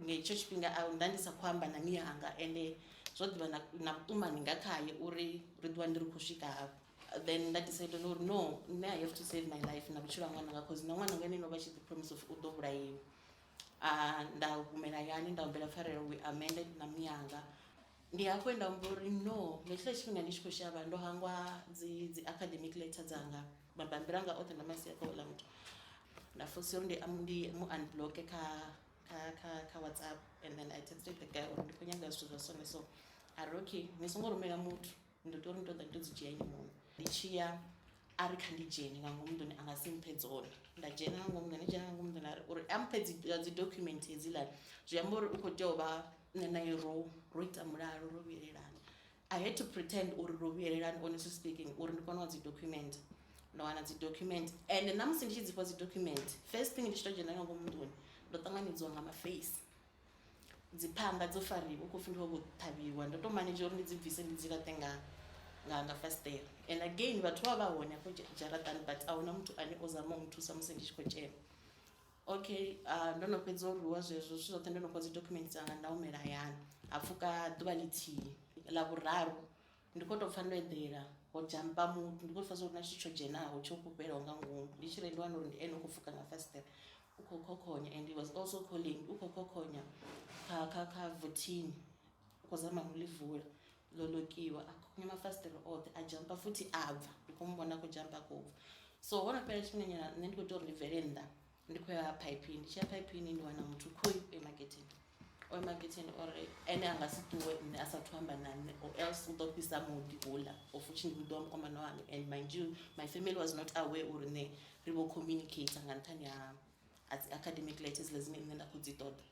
Nga hetsho tshifhinga nda ndi sa khou amba na miyanga ende zwo ḓivha na vhuṱumani nga khaye uri ri ḓi wane ri khou swika hafho. Then nda decide uri no nṋe I have to save my life na vhutshilo ha ṅwananga cause na ṅwananga ene o vha tshi ḓi promise of u ḓo vhulaiwa. Nda humela hayani nda humbela pfarelo we amended na miyanga. Ndi hafho he nda humbula uri no nga hetshiḽa tshifhinga ndi tshi khou shavha ndo hangwa dzi academic letter dzanga mabambiri anga oṱhe nda masia kha houḽa muthu nda fosia uri ndi mu unblock kha kha kha kha WhatsApp and then I texted the guy uri ndi khou nyaga zwithu zwa so na so a ri okay ni songo rumela muthu ndo tea uri ndi tou ḓa ndi to dzi dzhia ini muṋe. Ndi tshi ya a ri kha ndi dzhene nga ngomu nḓuni a nga si mphe dzone nda dzhena nga ngomu nḓuni ndi dzhena nga ngomu nḓuni a ri uri a mphe dzi document hedziḽa zwi amba uri u khou tea u vha nṋe naye ro ita mulalo ro vhuyelelana. I had to pretend uri ro vhuyelelana honestly speaking uri ndi kone u wana dzi document nda wana dzi document and na musi ndi tshi dzi fhiwa dzi document first thing ndi tshi to dzhena nga ngomu nḓuni ndo ṱanganedziwa nga maface dzi phanga dzo fariwa u khou pfhi ndi vho ṱhavhiwa ndo to manage uri ndi dzi bvise ndi dzi laṱe nga fasiṱere and again vhathu vha vha hone hafho dzharaṱani but a huna muthu ane o zama u nthusa musi ndi tshi khou tzhema. Okay ndo no fhedza u rwiwa zwezwo zwithu zwoṱhe ndo no fhiwa dzi document dzanga nda humela hayani ha pfhuka ḓuvha ḽithihi ḽa vhuraru ndi khou tou pfha ndo eḓela ho dzhampa muthu ndi khou pfha zwa uri na tshithu tsho dzhenaho tsho fhufhelaho nga ngomu ndi tshi ri ndi wana uri ndi ene u khou pfhuka nga fasiṱere. U khou khokhonya and he was also calling u khou khokhonya kha kha kha vothini u khou zama no ḽi vula ḽo lokiwa a khokhonya mafasiṱere oṱhe a dzhampa futhi a bva ndi khou mu vhona a khou dzhampa a khou bva so ho no fhela tshifhinga nyana nṋe ndi khou ita uri ndi bvele nnḓa ndi khou ya phaipini ndi tshi ya phaipini ndi wana muthu khoyu o ima getheni o ima getheni uri ene a nga si ṱuwe nṋe a sathu amba na nṋe or else u ḓo fhisa muḓi houḽa of which ndi muḓi wa mukomana wanga and mind you my family was not aware uri nṋe ri vho communicator nga nṱhani ha ha dzi academic letters hedziḽa dzine nṋe nda khou dzi ṱoḓa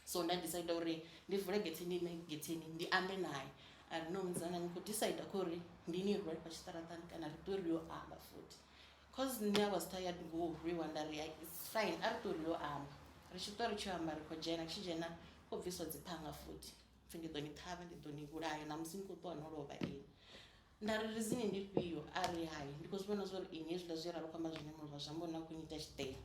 so nda decide uri ndi vule gethe ndi ime getheni ndi ambe naye a ri no mzana ni khou decide kha uri ndi ni rwe fha tshiṱaraṱani kana ri ṱwe ri yo amba futhi cause nṋe I was tired ngo rwiwa nda ri it's fine a ri ṱwe ri yo amba ri tshi ṱwa ri tshi amba ri khou dzhena tshi dzhena khou bviswa dzi phanga futhi pfhi ndi ḓo ni ṱhavha ndi ḓo ni vhulaya ṋamusi ni khou ṱuwa no lovha ini Nda ri, Rizini ndi ifhio? A ri, Hai, ndi khou zwi vhona zwa uri inwi hezwiḽa zwe ra ri khou amba zwone mulovha zwi amba uri na khou nnyita tshiṱehe.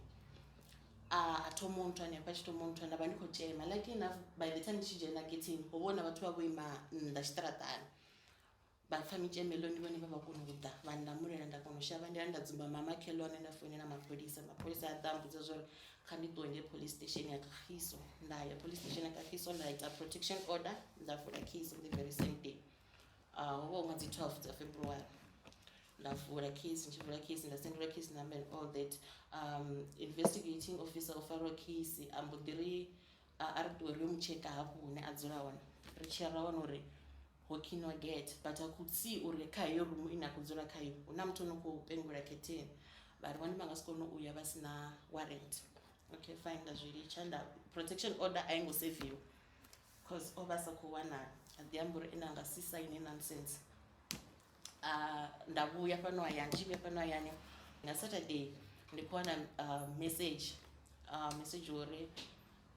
A a thoma u nthwa hanefha, a tshi thoma u nthwa nda vha ndi khou tzhema. Lucky enough by the time ndi tshi dzhena getheni ho vha hu na vhathu vha vho ima nnḓa tshiṱaratani, vha pfha mitshemeloni vhone vha vha kona u ḓa vha ndamulela nda kona u shavha nda ya nda dzumba mamakhelwane nda foinela mapholisa. Mapholisa a ḓa a mmbudza zwa uri kha ndi ṱuwe ndi ye police station ya Kagiso, nda ya police station ya Kagiso nda ita protection order nda vula case on the very same day. Ho vha hu nga dzi 12 dza February nda vula case ndi tshi vula case nda sendelwa case number and all that um investigating officer o fariwa case a mbo ḓi ri a ri ṱuwe ri yo mu tsheka hafho hune a dzula hone ri tshi ya ra wana uri ho khiniwa gate but I could see uri kha heyo rumu ine a khou dzula khayo hu na muthu ono khou pengula khetheni vha ri vhone vha nga si kone u ya vha si na warrant okay fine nda zwi litsha nda protection order a i ngo seviwa cause o vha sa khou wanala a ḓi amba uri ene a nga si saine nonsense nda vhuya fhano hayani tshi vhuya fhano hayani nga saturday ndi khou wana message message uri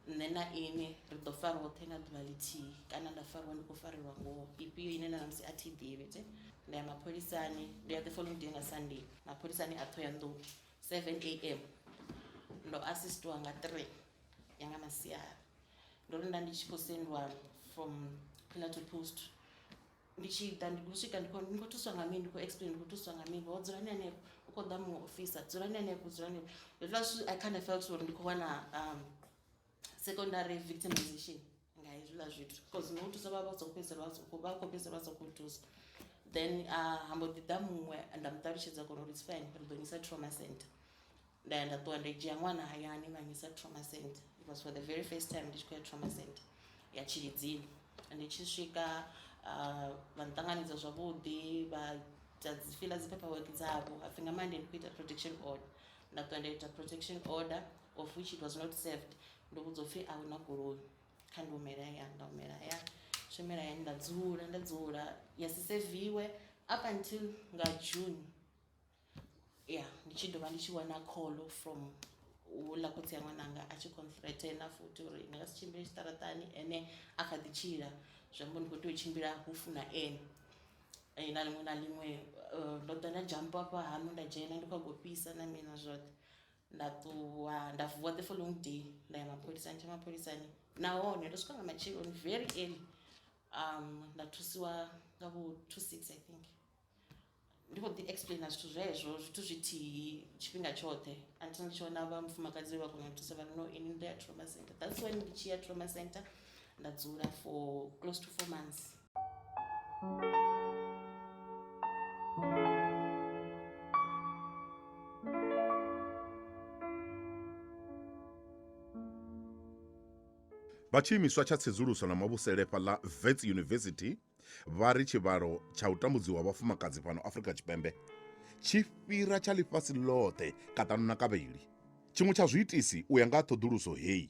nṋe na ini ri ḓo fa roṱhe nga ḓuvha ḽithihi kana nda fariwa ndi khou farelwa ngoho ifhio ine na ṋamusi a thi ḓivhi te nda ya mapholisani ndi ya the following day nga sunday mapholisani a Ṱhohoyanḓou 7 am ndo assistiwa nga 3 ya nga masiari ndo ri nda ndi tshi khou sendwa from pillar to post ndi tshi ḓa ndi khou swika ndi khou ndi khou thuswa nga mini ndi khou explain ndi khou thuswa nga mini vho dzulani hanefho u khou ḓa muṅwe officer dzulani hanefho dzulani hanefho hezwiḽa zwithu i kind of felt uri ndi khou wana um secondary victimization nga hezwiḽa zwithu because no thusa vha vha sa khou fhedzisela vha khou vha khou fhedzisela vha sa khou thusa then ha mbo ḓi ḓa muṅwe nda mu ṱalutshedza kona uri it's fine ri ḓo nisa trauma center nda ya nda ṱuwa nda dzhia ṅwana hayani vha nyisa trauma center it was for the very first time ndi tshi khou ya trauma center ya tshilidzini ndi tshi swika uh, vha nṱanganedza zwavhuḓi vha ita dzi fila dzi paperwork dzavho hapfi nga mande ndi khou ita protection order nda ṱuwa nda ita protection order of which it was not served ndo vhudzwa upfhi a huna goloi kha ndi humele hayani nda humela hayani shumela hayani nda dzula nda dzula ya si seviwe up until nga june ya ndi tshi dovha ndi tshi wana call from uḽa khotsi ya ṅwananga a tshi khou nthreaten futhi uri ndi nga si tshimbile tshiṱaraṱani ene a kha ḓi tshila zwi amba ndi khou tea u tshimbila hu funa ene na ḽiṅwe na ḽiṅwe ndo ḓa nda dzhampa hafha haṋu nda dzhena ndi khou nyaga u fhisa na mini na zwoṱhe nda ṱuwa nda vuwa the following day nda ya mapholisani tsha mapholisani nahone ndo swika nga matsheloni very early nda thusiwa nga vho 2:06 I think. Ndi khou ḓi explainer zwithu zwezwo zwithu zwithihi tshifhinga tshoṱhe until ndi tshi wana vha mufumakadzi vha kona u thusa vha ri no ini ndo ya trauma center that's when ndi tshi ya trauma center nda dzula for close to 4 months. Vha tshiimiswa tsha tsedzuluso na mavhusele fhaḽa Wits University vha ri tshivhalo tsha u tambudziwa vhafumakadzi fhano Afrika Tshipembe tshi fhira tsha ḽifhasi ḽoṱhe kaṱanu na kavhili. Tshiṅwe tsha zwiitisi u ya nga ha ṱhoḓuluso heyi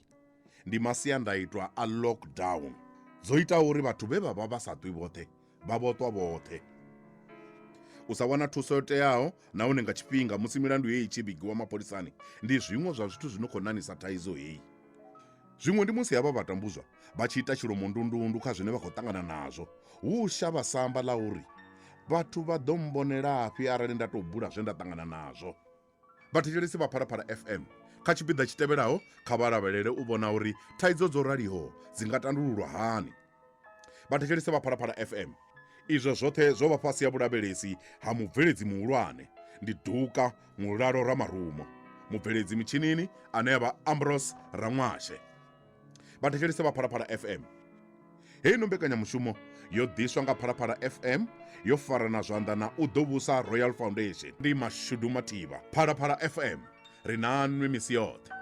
ndi masiandaitwa a lockdown dzo itaho uri vhathu vhe vha vha vha sa ṱwi vhoṱhe vha vho ṱwa vhoṱhe. U sa wana thuso yo teaho nahone nga tshifhinga musi milandu heyi i tshi vhigiwa mapholisani ndi zwiṅwe zwa zwithu zwi no khou ṋaṋisa thaidzo heyi. Zwiṅwe ndi musi havha vhatambuzwa vha tshi ita tshilomondundundu kha zwine vha khou ṱangana nazwo, hu u shavha samba ḽa uri vhathu vha ḓo mmbonelafhi arali nda tou bula zwe nda ṱangana nazwo. Vhathetshelesi vha Phalaphala FM, kha tshipiḓa tshi tevhelaho kha vha lavhelele u vhona uri thaidzo dzo raliho dzi nga tandululwa hani. Vhathetshelesi vha Phalaphala FM, izwo zwoṱhe zwo vha fhasi ha vhulavhelesi ha mubveledzi muhulwane ndi Duka Mulalo Ramarumo. Mubveledzi mitshinini ane a vha Ambrose Raṅwashe. Vhathetshelesi vha Phalaphala FM, heino mbekanyamushumo yo ḓiswa nga Phalaphala FM yo farana zwanḓa na U Ḓo Vhusa Royal Foundation. Ndi Mashudu Mathivha. Phalaphala FM, ri na nwi misi yoṱhe.